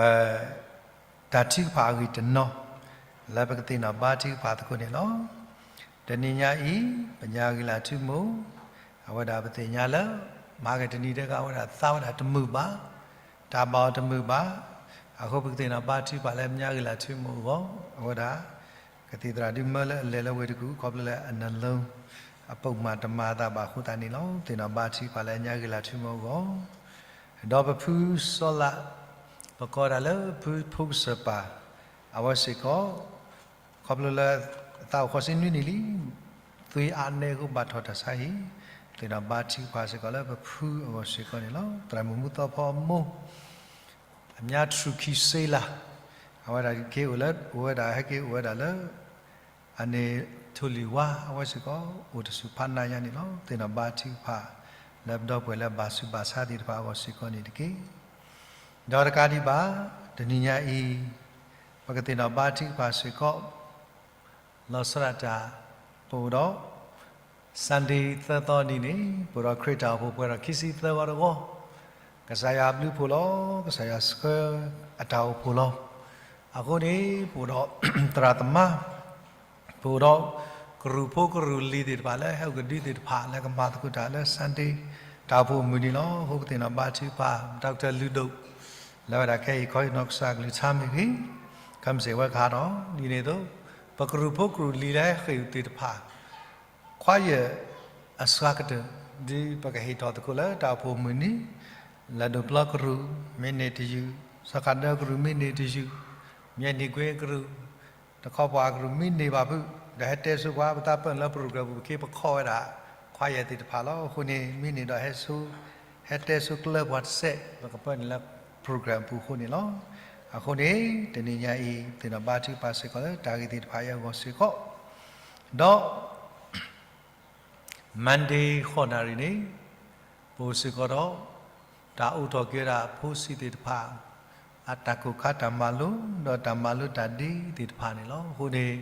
တၢ်ထုကဖၣ်အဂ့ၢ်တနီၤ လၢပကသ့ၣ်နီၣ်ဘါထုကဖၣ်သကိးန့ၣ်လီၤ. တနံၤညါအံၤ ပညါဂ့ၤလၢ်ထူမိၣ် အဝဲဒၣ်ပသ့ၣ်ညါလၢ မဟါကတနံၤတဂၤ အဝဲဒၣ်သးဝဲဒၣ်တမုာ်ဘၣ်, တၢ်ဘၣ်အီၤတမုာ်ဘၣ်. အဃိပကသ့ၣ်နီၣ်ဘါထုကဖၣ်လၢပညါဂ့ၤလၢ်ထူမိၣ်အဂီၢ် အဝဲဒၣ် ကသံၣ်သရၣ်ဒုးမၢလၢအလဲၤလၢဝ့ၢ်တကူၣ် ခီဖျိလၢအနလၢ အပိာ်မၢ်တမၤအသးဘၣ်အဃိသတးန့ၣ်လီၤ. သ့ၣ်နီၣ်ဘါထုကဖၣ်လၢညါဂ့ၤလၢ်ထူမိၣ်အဂီၢ် ဒီးပဖုစီလး ပကိးဒၣ်လၢဖုဖိကစၢၢ်ပၢ် အဝဲစ့ၢ်ကီး ခီဖျိလၢ အသးအိၣ်ဃိးဆံနွံနံၣ်လံ သွံၣ်အါနဲအဃိဘၣ်ထီၣ်တၢ်ဆါဟံၣ် သ့ၣ်နီၣ်ဘါထုကဖၣ်စ့ၢ်ကီးလၢပဖုအဂီၢ်စ့ၢ်ကီးန့ၣ်လီၤ. သရၣ်မုၣ်မူသီဖီအမိၢ် အမါထရူၣ်ခံစ့လး အဝဲဒၣ်က့ၤအိၣ်လၢ အိၣ်ဝဲဒၣ်ဟဲက့ၤအိၣ်ဝဲဒၣ်လၢ အန့ၣ်ထိၣ်လွံၢ်ဝါ အဝဲစ့ၢ်ကီး အိၣ်တဆူၣ်ဖးနးညါန့ၣ်လီၤ. သ့ၣ်နီၣ်ဘါထုကဖၣ် လၢပဒီပုၢ်ဝဲၢ်လၢဘၣ်ဆူးဘၣ်ဆါသ့ၣ်တဖၣ်အဂီၢ်စ့ၢ်ကီးန့ၣ်တက့ၢ်. ဒီးတကးဒံးဘၣ် တနံၤညါအံၤ ပကသ့ၣ်နီၣ်ဘါထုကဖၣ်စ့ၢ်ကီး လီၤဆီဒၣ်တၢ် ပအိၣ်ဒီး Sunday သၢသီနံၤန့ၣ် ပအိၣ်ဒီးခရံာ်တၢ်အိၣ်ဖှိၣ်ပှဲၤထီၣ်ခံဆံသၢဂီၤတဂီၤ, ကစၢ်ယွၤအဘျုးဖှိၣ်လီၤ. ကစၢ်ယွၤဆှၢအတၢ်အိၣ်ဖှိၣ်လီၤ. အဃိန့ၣ် ပအိၣ်ဒီးသရၣ်သမါ ပအိၣ်ဒီးကရူၢ်ဖိကရူၢ်လံၤသ့ၣ်တဖၣ်လၢဟဲအိၣ်ကဒုသ့ၣ်တဖၣ်လၢကမၤသကိးတၢ်လၢ Sunday တၢ်အိၣ်ဖှိၣ်အမုၢ်နံၤလီၤ. အဃိပသ့ၣ်နီၣ်ဘါထုကဖၣ် Doctor လုၢ်ဒိၣ် လၢဝဲဒၣ်ခဲအံၤ ခီဟ့ၣ်နီၤကစၢ်ကလုၢ်ကထါမ့ၢ်ဂ့ၤ, ခမ့ၢ်စ့ၢ်ဝဲကဟးထီၣ် ဒ်န့ၣ်အသိး ပကရူၢ်ဖိကရူၢ်လံၤလၢဟဲဃ့ၢ်သ့ၣ်တဖၣ် ခွါယဲၢ်အစှၤကတၢၢ် ဒ်ပကဟ့ၣ်ထီၣ်သကိးလၢတၢ်အိၣ်ဖှိၣ်မုၢ်နံၤ, လၢၢ်ဒိၣ်ပျီကရူၢ် မ့ၢ်န့ၢ်တယုၢ်, စီၤခးဒၢကရူၢ် မ့ၢ်န့ၢ်တယုၢ်, မၠဲးနံၣ်ကွ့ကရူၢ်, တခီပှၤကရူၢ် မ့ၢ်န့ၢ်ဘၣ်ဖုး ဒီးဟဲတဲဆိပှၤ ပသးပၢၢ်န့ၣ်လၢ program ပူၤ ပက့ၤပခီၣ်ဝဲဒၣ် ခွါယဲၢ်သ့ၣ်တဖၣ်လီၤ. အဃိန့ၣ် မ့ၢ်န့ၢ်ဒီးဟဲဆိ ဟဲတဲဆိကျၢပှၤတစဲး ပကပၢၢ်န့ၣ်လၢ program ပူၤအဃိန့ၣ်လီၤ. အဃိန့ၣ် တနံၤညါအံၤ သ့ၣ်နီၣ်ဘါထုကဖၣ်စ့ၢ်ကီးလၢတၢ်ဂ့ၢ်သ့ၣ်တဖၣ်အံၤအဂီၢ်စ့ၢ်ကီး ဒီး Monday ဃိးနၣ်ရံၣ်န့ၣ် ပအိၣ်စ့ၢ်ကီးဒီး တၢ်အိးထီၣ်က့ၤဝဲဒၣ်ဖိဆံးသ့ၣ်တဖၣ် အတၢ်ကိၢ်ခါတၢ်မၤလိ ဒီးတၢ်မၤလိတၢ်ဒ့သ့ၣ်တဖၣ်န့ၣ်လီၤ. အဃိန့ၣ်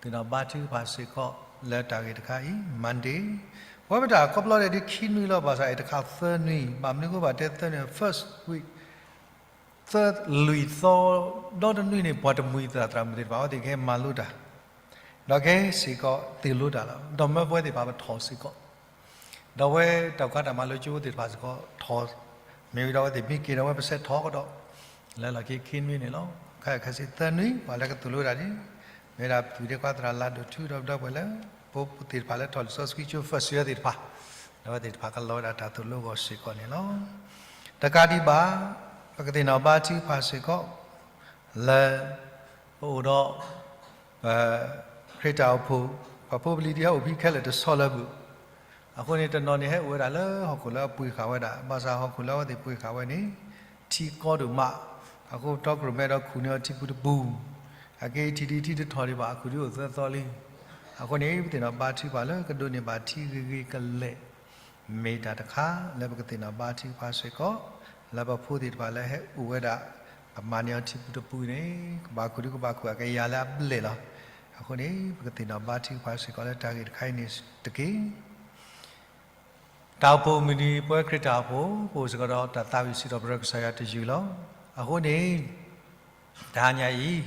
သ့ၣ်နီၣ်ဘါထုကဖၣ်စ့ၢ်ကီး လၢတၢ်ဂ့ၢ်တခါအံၤ Monday ပဝဲပတၢ်ခီဖျိဒဲးဒ်ခံနွံလီၤ ဘၣ်ဆၣ်အံၤတခါသၢနွံ ဘၣ်မနုၤအဃိဘၣ်တဲသၢနွံ first week သၢလွံၢ်သီ ဒီတနွံန့ၣ် ပှၤတမှံၤသရၣ်သရၣ်မုၣ်သ့ၣ်တဖၣ် အဝဲသ့ၣ်ကဟဲမၤလိတၢ် ဒီးကဟဲစ့ၢ်ကီးသ့ၣ်လိတၢ်လီၤ. ဒီးမၢပဝဲသ့ၣ်တဖၣ်ပထီၣ်စ့ၢ်ကီး ဒီးဝဲတၢ်ခါတၢ်မၤလိကၠိသ့ၣ်တဖၣ်စ့ၢ်ကီးထီၣ် မ့ၢ်ဝံၤဒီးအဝဲသ့ၣ်မ့ၢ်က့ၤဒီးဝဲပဆဲးထီၣ်ကဒီး လၢလီၢ်ခံခံနွံန့ၣ်လီၤ. ခဲခါစံးသၢနွံ ပှၤလၢကသိၣ်လိတၢ်န့ၣ် မ့ၢ်ဒၣ်ပုၢ်ဒ့ခွါသရၣ်လၤဒိၣ်ထူ ဒီးပဒီပုၢ်ဝဲၢ်လၢ ပှၤသ့ၣ်တဖၣ်လၢထီၣ်လံာ်စီဆှံကၠိ first year သ့ၣ်တဖၣ် ဒီးအဝဲသ့ၣ်တဖၣ်ကလီၤဝဲဒၣ်တၢ်သိၣ်လိအဂီၢ်စ့ၢ်ကီးန့ၣ်လီၤ. တကးဒံးဘၣ် ပကသ့ၣ်နီၣ်ဘါထုကဖၣ်စ့ၢ်ကီး လၢ ပအိၣ်ဒီး ပ ခရံာ်တၢ်အိၣ်ဖှိၣ် ပှၤဖိပလံၤဒ်ဟဲအိၣ်ဖဲခဲလၢာ်တဆီလၢၤဘၣ်. အဃိန့ၣ် တနီၤန့ၣ်ဟဲအိၣ်ဝဲဒၣ်လၢဟီၣ်ခိၣ်လၢအပှ့ၤဃာ်ဝဲဒၣ် ဘၣ်ဆၣ်ဟီၣ်ခိၣ်လၢအဝဲသ့ၣ်ပှ့ၤဃာ်ဝဲန့ၣ် ထံကီဒိၣ်မး အဃိတီခိၣ်ရိၣ်မဲဒီးခူၣ်န့ၢ်အီၤထံပူၤတပူၤ အက့ထံဒ်ထံတထီၣ်ဒံးဘၣ် အခူၣ်ဒ်အိၣ်သၢသီလံ. အဃိန့ၣ် ပသ့ၣ်နီၣ်ဘါထုကဖၣ်လၢကဒိးန့ၢ်ဘၣ်ထံဂ့ၤဂ့ၤကလဲာ် မ့ၢ်တၢ်တခါလၢပကသ့ၣ်နီၣ်ဘါထုကဖၣ်စ့ၢ်ကီး လၢပဖိသ့ၣ်တဖၣ်လၢဟဲအိၣ်ဝဲဒၣ် ပမၤန့ၢ်အီၤထံပူၤတပူၤန့ၣ် ကဘၣ်ခူၣ်ဒ်ကဘၣ်ခူၣ်အကယၤလၢအဘျဲၣ်လီၤ. အဃိန့ၣ် ပကသ့ၣ်နီၣ်ဘါထုကဖၣ်စ့ၢ်ကီးလၢတၢ်ဂ့ၢ်တခါအံၤန့ၣ်တက့ၢ်. တၢ်အိၣ်ဖှိၣ်မုၢ်နံၤ ပဝဲခရံာ်တၢ်အိၣ်ဖှိၣ် ပအိၣ်စ့ၢ်ကီးဒီးတၢ်သးဝံၣ်စံးထီၣ်ပတြၢၤကစၢ်ယွၤတယုၢ်လီၤ. အဃိန့ၣ် တဟါညါအံၤ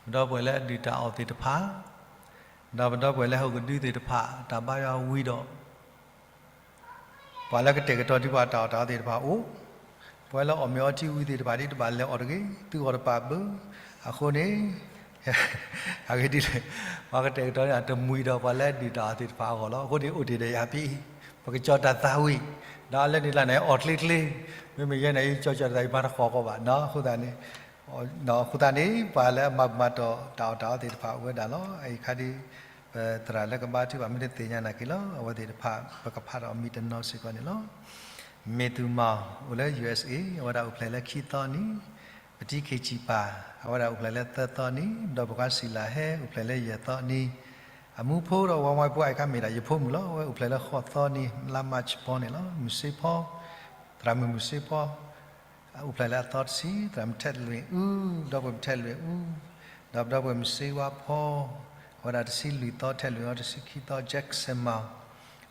ပဒီပုၢ်ဝဲၢ်လၢအဒုၣ်တၢ်အီၣ်သ့ၣ်တဖၣ် ဒီးပဒီပုၢ်ဝဲၢ်လၢဟီၣ်ကဒုသ့ၣ်တဖၣ် တၢ်ဘါယွၤဝံၤဒီး ပှၤလၢကတဲာ်ကတီၤဒ်ပှၤတၢ်အီၣ်တၢ်အီသ့ၣ်တဖၣ်အိၣ်, ပှၤလၢအီၣ်မ့ၤအီထံဝံၤသ့ၣ်တဖၣ်ဒ်တဘၣ်လဲၤအီၣ်တဂ့ၤ, သုအီၣ်တပာ်ဘၣ်. အဃိန့ၣ် အဂ့ၢ်ဒ်လဲၣ်, ပှၤကတဲာ်ကတီၤန့ၣ် တမှံၤဒီးပှၤလၢအဒုၣ်တၢ်အီၣ်သ့ၣ်တဖၣ်အဂီၢ်လီၤ. အဃိန့ၣ် အိၣ်တ့ၢ်ဒီးယၤဖဲအံၤ, ပကကၠီတၢ်သးဝံၣ်, ဒီးအလၢန့ၣ်လၢန့ၣ် အီၣ်ချ့ချ့, မ့မ့ၢ်ယဲန့ၣ် ယကၠီကၠီတၢ်သးဝံၣ် မၤတဃီၤဃီဘၣ်နီၤ. အဃိသတးန့ၣ် အဃိသတးန့ၣ် ပှၤလၢအမၤမၤတီၢ်တၢ်အီၣ်တၢ်အီသ့ၣ်တဖၣ်အိၣ်ဝဲဒၣ်လီၤ. အအံၤခါဒ် ပသရၣ်လၢကဘါထုကဖၣ်မ့ၢ်တသ့ၣ်ညါနာ်က့ၤလီၤ. အဝဲသ့ၣ်တဖၣ် ပကဖးဒီးအမံၤတနီၤစ့ၢ်ကီးန့ၣ်လီၤ. မ့ၢ်သူမၤ အိၣ်လၢ ယူၢ်အ့ၣ်အ့ၣ် အဝဲဒၣ်အိၣ်ဖျဲၣ်လၢခံသီနံၤ, ပတံခံဆံပၢ် အဝဲဒၣ်အိၣ်ဖျဲၣ်လၢသၢသီနံၤ, ဒီးပှၤစံလၤဟဲ အိၣ်ဖျဲၣ်လၢယဲၢ်သီနံၤ, အမူဖိဒီးဝါဝါဖိအံၤခါမ့ၢ်ဒၣ်ယဖိမုၣ်လီၤ. အဝဲအိၣ်ဖျဲၣ်လၢဃိးသီနံၤ လါမၢ်ၡးဖီန့ၣ်လီၤ. မုၢ်စ့ဖီ, သရၣ်မုၣ်မုၢ်စ့ဖီ အိၣ်ဖျဲၣ်လၢအသီတဆံ, သရၣ်မုၣ်ထဲးလွံၢ်အူ, ဒီပုၢ်ဝဲၢ်ထဲးလွံၢ်အူ, ဒီးပဒီပုၢ်ဝဲၢ်မုၢ်စ့ဝါဖီ, အဝဲဒၣ်တဆံလွံၢ်သီ, ထဲးလွံၢ်အူ တဆံခံသီ, ကၠဲးစဲးမၤ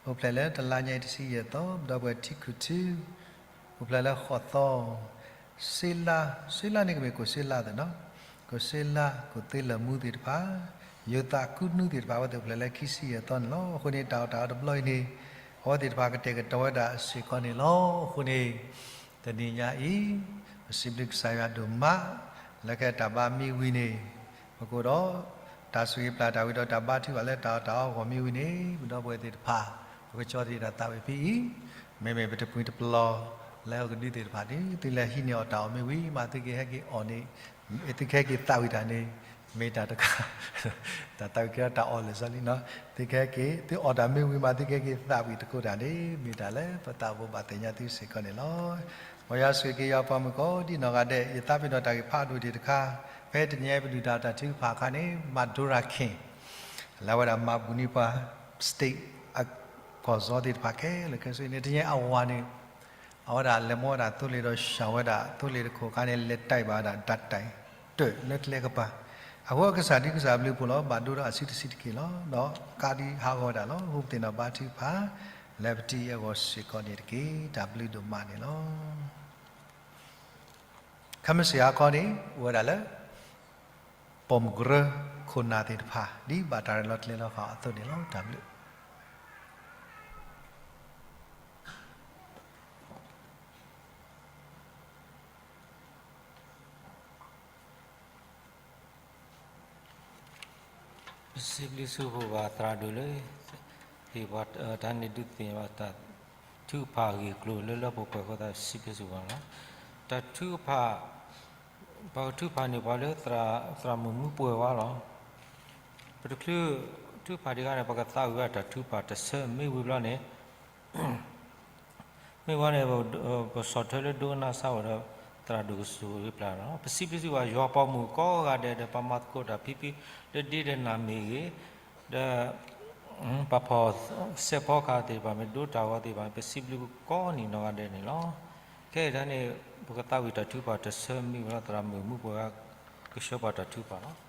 အိၣ်ဖျဲၣ်လၢတလါညါအံၤတဆံယဲၢ်သီ, ဒီပုၢ်ဝဲၢ်ထံခုၣ်ထူ အိၣ်ဖျဲၣ်လၢဃိးသီ, စ့လါ, စ့လါန့ၣ်ကမ့ၢ်ကိၣ်စ့လါသ့ၣ်နီၤ, ကိၣ်စ့လါ, ကိၣ်သ့လၢာ်မူသ့ၣ်တဖၣ်, ယိၤသးကူနူသ့ၣ်တဖၣ် အဝဲသ့ၣ်အိၣ်ဖျဲၣ်လၢခံဆံယဲၢ်သီန့ၣ်လီၤ. အဃိန့ၣ် တၢ်အီၣ်တၢ်အီတဘျီအံၤန့ၣ် အဝဲသ့ၣ်တဖၣ်ကတဲာ်ကတီၤဝဲဒၣ်စ့ၢ်ကီးန့ၣ်လီၤ. အဃိန့ၣ် တနံၤညါအံၤ ပစံးဘျုးကစၢ်ယွၤဒိၣ်မး လၢကဲတၢ်ဘါမ့ၢ်ဝံၤန့ၣ် ပကအိၣ်ဒီး တၢ်ဆိၣ်ဂ့ၤပျၢ်တၢ်ဝံၤဒီးတၢ်ဘါထုကဖၣ်လၢတၢ်အီၣ်တၢ်အီအဂီၢ်မ့ၢ်ဝံၤန့ၣ် ပဒီပုၢ်ဝဲၢ်သ့ၣ်တဖၣ် ပကကၠီသ့ၣ်တၢ်သးဝံၣ်ဖဲအံၤ, မ့မ့ၢ်ပတပှံၤတပျီၤ လၢဟီၣ်ကဒုသ့ၣ်တဖၣ်န့ၣ် သုလဲၤဟံးန့ၢ်အီၣ်တၢ်အီၣ်မ့ၢ်ဝံၤမး သုကဟဲက့ၤအီၣ်န့ၣ် သုကဟဲက့ၤသးဝံၣ်တၢ်န့ၣ် မ့ၢ်တၢ်တခါ တၢ်သးဝံၣ်ကဲထီၣ်တၢ်အီၣ်လၢာ်စီလံနီၤ, သုကဟဲက့ၤ သုအီၣ်တၢ်မ့ၢ်ဝံၤမး သုကဟဲက့ၤသးဝံၣ်သကိးတၢ်န့ၣ် မ့ၢ်တၢ်လၢပသးဘိးဘၣ်သ့ၣ်ညါသုစ့ၢ်ကီးန့ၣ်လီၤ. မ်ယွၤဆိၣ်ဂ့ၤက့ၤယွၤပှၤမုၣ်ကိးဒံနီၢ်ဂၤဒဲး, ယသးပ့ၤနီၣ်တၢ်ဂ့ၢ်ဖးဒိၣ်သ့ၣ်တခါ, ဖဲတနံၤအံၤပဒုၣ်တၢ်တၢ်ထုကဖၣ်အခါန့ၣ် မၤဒိရၤခ့ၣ် လၢအဝဲဒၣ်မၤဘူၣ်န့ၢ်ပှၤ state အကီၢ်စီသ့ၣ်တဖၣ်ခဲလၢာ်ခဲဆ့န့ၣ် တနံၤအံၤအဝၤန့ၣ် အဝဲဒၣ်လဲၤမိၣ်ဝဲဒၣ်သိလ့ၣ်ဒီးစှၤဝဲဒၣ်သိလ့ၣ်တခိၣ်အခါန့ၣ် လဲၤတၢ်ဘၣ်ဝဲဒၣ် ဒၣ်တၢ်တၢၢ်လၢကျဲကပၤ, အဃိကစၢ်ဒုးကစၢ်ဘျုးဖှိၣ်လီၤ ဘၣ်ဒိဒီးအဆံးတဆံးတက့ၢ်လီၤ. ဒီးကးဒံးဟးဂီၤဝဲဒၣ်လီၤ. အဃိပသ့ၣ်နီၣ်ဘါထုကဖၣ် လၢပတံၤအဂီၢ်စ့ၢ်ကီးန့ၣ်တက့ၢ်. တၢ်ဘျုးဒိၣ်မးန့ၣ်လီၤ. ခဲမုၢ်ဆ့ၣ်ဟါခီန့ၣ် အိၣ်ဝဲဒၣ်လၢ ပိာ်မုၣ်ကရၢခိၣ်နၢ်သ့ၣ်တဖၣ် ဒ်ဘၣ်တၢ်ရဲၣ်လီၤကျဲၤလီၤဃာ်အသိးန့ၣ်လီၤ. တၢ်ဘျုး ပစံးဘျုးစံးဖှိၣ်ဘၣ်သရၣ်ဒိၣ်လၢ ဟ့ၣ်ပှၤတၢ်န့ၣ်ဒုးသ့ၣ်ညါဘၣ်တၢ်ထုကဖၣ်အဂ့ၢ်အကျိၤလၢလၢပှဲၤပှဲၤအဃိသတး စံးဘျုးစံးဖှိၣ်ဘၣ်လီၤ. တၢ်ထုကဖၣ် ပှၤကထုကဖၣ်န့ၢ်ပှၤလၢသရၣ်မုၣ်မုၢ်ပှဲၤဝါလီၤ. ပတချုးထုကဖၣ်တဂၤန့ၣ် ပကသးဝံၣ်ဝဲတၢ်ထုကဖၣ်တဆၢမ့ၢ်ဝံၤဘျီန့ၣ် မ့ၢ်ဝဲန့ၣ် ပဆီၣ်ထွဲလၢဒိကနၣ်စၢ်ဝဲဒီး သရၣ်ဒိၣ်ကစူၤဝံၤပျၢ်လီၤ. ပစံးဘျုးစံးဘျုးဘၣ်ယွၤပိာ်မုၣ်ကိးဂၤဒဲးဒီး ပမၤသကိးတၢ်ဖံဖု လၢဒ့တနၢ်မ့ၢ်ဂ့ၤ, ဒီး ပှၤဖီၣ်စဲးဖီကဟၣ်သ့ၣ်တဖၣ်မ့ၢ်ဒိတၢ်ဂီၤသ့ၣ်တဖၣ် ပစံးဘျုးကိးနံၤနီၢ်ဂၤဒဲးန့ၣ်လီၤ. ခဲအံၤန့ၣ် ပကသးဝံၣ်တၢ်ထုကဖၣ်တဆၢမံၤဝဲလီၤ. သရၣ်မုၣ်မူပှဲၤဂၤ ကဆှၢပှၤတၢ်ထုကဖၣ်လီၤ.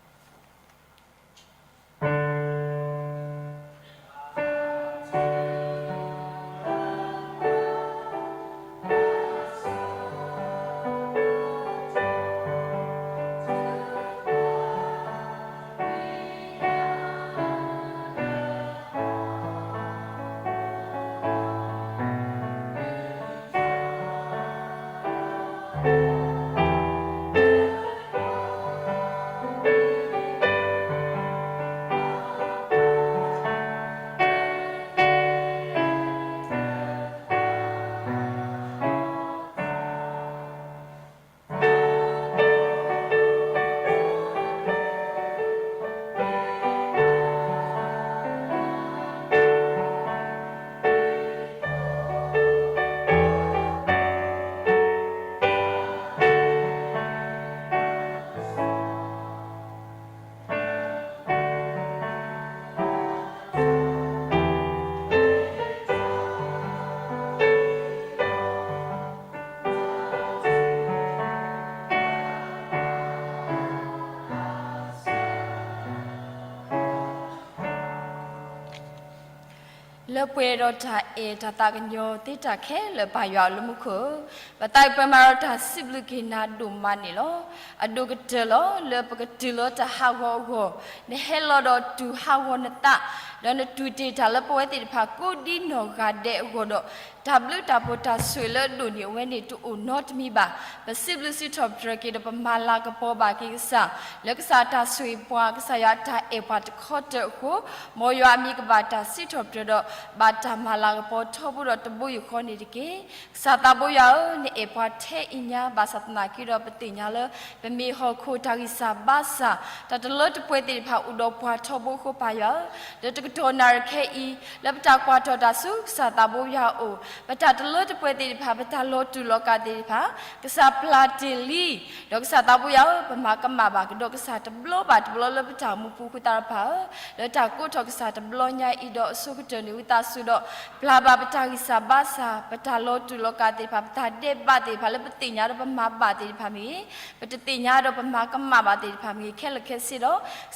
လၢပှဲၤဒီးတၢ်အဲၣ်တၢ်သးကညီၤသ့တၢ်ခဲလၢာ် ပၢ်ယွၤလၢမူခိၣ်, ပသးပှဲၤမးဒီးတၢ်စံးဘျုးက့ၤနၤဒိၣ်မးန့ၣ်လီၤ. အဒိၣ်ကတၢၢ်လီၤ လၢပကတုၤလၢတၢ်ဟးဂီၤအဂီၢ်, နဟဲလီၤဒီးတူၢ်ဟးဂီၤနသး, ဒီးနတူၢ်တ့ၢ်တၢ်လၢပဝဲသ့ၣ်တဖၣ်ကိးဒ်နီၢ်ဂၤဒဲးအဂီၢ်ဒီး, တၢ်ဘျုးတၢ်ဖှိၣ်တၢ်ဆိၣ်ဂ့ၤလၢအဒိၣ်န့ၢ်အဝဲန့ၣ်တအိၣ်နီတမံၤဘၣ်. ပစံးဘျုးစံးထီၣ်ပတြၢၤက့ၤဒီးပမၤလၤကပီၤဘၣ်က့ၤကစၢ်, လၢကစၢ်တၢ်ဆိၣ်ဂ့ၤပှၤ ကစၢ်ယွၤအတၢ်အဲၣ်ပှၤတခီတၢၢ်အဃိ, မ်ယွၤအမံၤကဘၣ်တၢ်စံးထီၣ်ပတြၢၤဒီး ဘၣ်တၢ်မၤလၤကပီၤထီဘိဒီးတဘိယူၢ်ဃီန့ၣ်တက့ၢ်. ကစၢ်သးဘိယွၤဧၢ, နအဲၣ်ပှၤထဲအံၤညါ ဘၣ်ဆၣ်သနာ်က့ဒီး ပသ့ၣ်ညါလၢ ပမ့ၢ်ဟီၣ်ခိၣ်တၢ်ဂံၢ်စၢ်ဘါစၢ်, တၢ်တလၢတပှဲၤသ့ၣ်တဖၣ်အိၣ်ဒီးပှၤထီဘိအဃိ ပၢ်ယွၤဧၢ, လၢတကတီၢ်နၣ်ရံၣ်ခဲအံၤ လၢပတၢ်ကွၢ်ထီၣ်တၢ်ဆူကစၢ်သးဘိယွၤအအိၣ်, ပတၢ်တလၢတပှဲၤသ့ၣ်တဖၣ် ပတၢ်လီၤတူာ်လီၤကာ်သ့ၣ်တဖၣ် ကစၢ်ပျၢ်တ့ၢ်လံ, ဒီးကစၢ်သးဘိယွၤဧၢ, ပမၤကမၣ်ဘၣ်ကဒီးကစၢ်တဘျီဘၣ်တဘျီလၢပတၢ်အိၣ်မူပူၤအဃိသတးဒီးပၢ်ဧၢ, လၢတၢ်ကိးထီၣ်ကစၢ်တဘျီညါအံၤဒီးအစိကတၢၢ်န့ၣ် ဝံသးစူၤဒီး ပျၢ်ဘၣ်ပတၢ်ဂံၢ်စၢ်ဘါစၢ်, ပတၢ်လီၤတူာ်လီၤကာ်သ့ၣ်တဖၣ်, ပတၢ်ဒဲးဘးသ့ၣ်တဖၣ်လၢပသ့ၣ်ညါဒီးပမၤဘၣ်သ့ၣ်တဖၣ်မ့ၢ်ဂ့ၤ, ပတသ့ၣ်ညါဒီးပမၤကမၣ်ဘၣ်သ့ၣ်တဖၣ်မ့ၢ်ဂ့ၤ, ခဲလၢာ်ခဲဆ့ဒီး က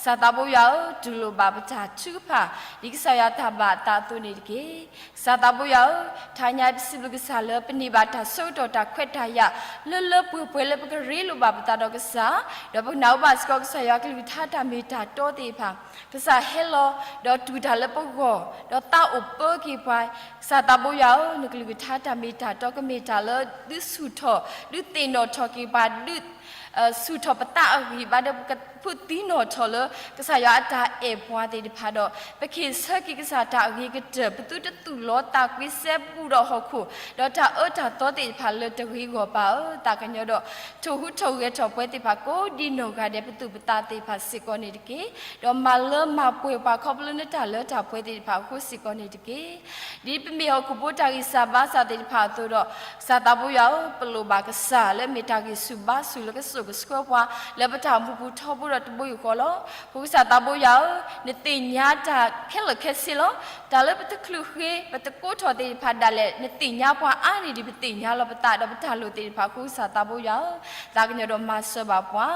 စၢ်သးဘိယွၤဧၢ, တူၢ်လိာ်ဘၣ်ပတၢ်ထုကဖၣ် ဒ်ကစၢ်ယွၤတၢ်ဘၣ်အသးအသိးန့ၣ်တက့ၢ်. ကစၢ်သးဘိယွၤဧၢ, တဟါညါပစံးဘျုးကစၢ်လၢပန့ၢ်ဘၣ်တၢ်ဆၢကတီၢ်တၢ်ခွဲးတၢ်ယာ် လၢလၢပှဲၤပှဲၤလၢပကရ့လိာ်ဘၣ်ပသးဒီးကစၢ်, ဒီးပနာ်ဘၣ်စ့ၢ်ကီးကစၢ်ယွၤကလုၢ်ကထါတၢ်မ့ၢ်တၢ်တီသ့ၣ်တဖၣ်, ကစၢ်ဟဲလီၤ ဒီးတူၢ်တၢ်လၢပဂီၢ်, ဒီးသးအိၣ်ပၢက့ၤပှၤ, ကစၢ်သးဘိယွၤဧၢ, နကလုၢ်ကထါတၢ်မ့ၢ်တၢ်တီကမ့ၢ်တၢ်လၢဒုးဆူၣ်ထီၣ်, ဒုးသ့ၣ်နီၣ်ထီၣ်က့ၤပှၤ, ဒုး ဆူၣ်ထီၣ်ပသးအဂံၢ်ဘါဒီး ပကဖုးသံနီၣ်ထီၣ်လၢ ကစၢ်ယွၤအတၢ်အဲၣ်ပှၤသ့ၣ်တဖၣ်ဒီး ပကဟ့ၣ်ဆၢက့ၤကစၢ်တၢ်အဂ့ၤကတၢၢ်, ပသုတသူၣ်လီသးကွံစဲဘူးဒီးဟီၣ်ခိၣ်, ဒီးတၢ်အၢတၢ်သီသ့ၣ်တဖၣ်လၢတဂ့ၤအဂီၢ် ပၢ်ဧၢ, သးကညီၤဒီး ထိၣ်ဟူးထိၣ်ဂဲၤထီၣ်ပဝဲသ့ၣ်တဖၣ်ကိးဒ်နီၢ်ဂၤဒဲး ပသူၣ်ပသးသ့ၣ်တဖၣ်စ့ၢ်ကီးန့ၣ်တက့ၢ်. ဒီးမၤလၢမၤပှဲၤပှၤခီဖျိလၢနတၢ်လၢတၢ်ပှဲၤသ့ၣ်တဖၣ်အဃိစ့ၢ်ကီးန့ၣ်တက့ၢ်. ဒ်ပမ့ၢ်ဟီၣ်ခိၣ်ဖိတၢ်ဂံၢ်စၢ်ဘါစၢ်သ့ၣ်တဖၣ်အသိးဒီး ကစၢ်သးဘိယွၤဧၢ, ပလိၣ်ဘၣ်ကစၢ်လၢအမ့ၢ်တၢ်ဂံၢ်ဆူၣ်ဘါဆူၣ်လၢကစိာ်ကဆှၢပှၤ လၢပတၢ်အိၣ်မူပူၤထီဘိဒီးတဘိယူၢ်ဃီလီၤ. အဃိကစၢ်သးဘိယွၤဧၢ, နသ့ၣ်ညါတၢ်ခဲလၢာ်ခဲဆ့လီၤ. တၢ်လၢပတချုးဃ့ ပတကိးထီၣ်သ့ၣ်တဖၣ်ဒၣ်လဲာ် နသ့ၣ်ညါပှၤအါန့ၢ်ဒံးပသ့ၣ်ညါလီၤပသးဒီးပတၢ်လိၣ်သ့ၣ်တဖၣ်အဃိ ကစၢ်သးဘိယွၤဧၢ, သးကညီၤဒီးမၤစၢၤဘၣ်ပှၤ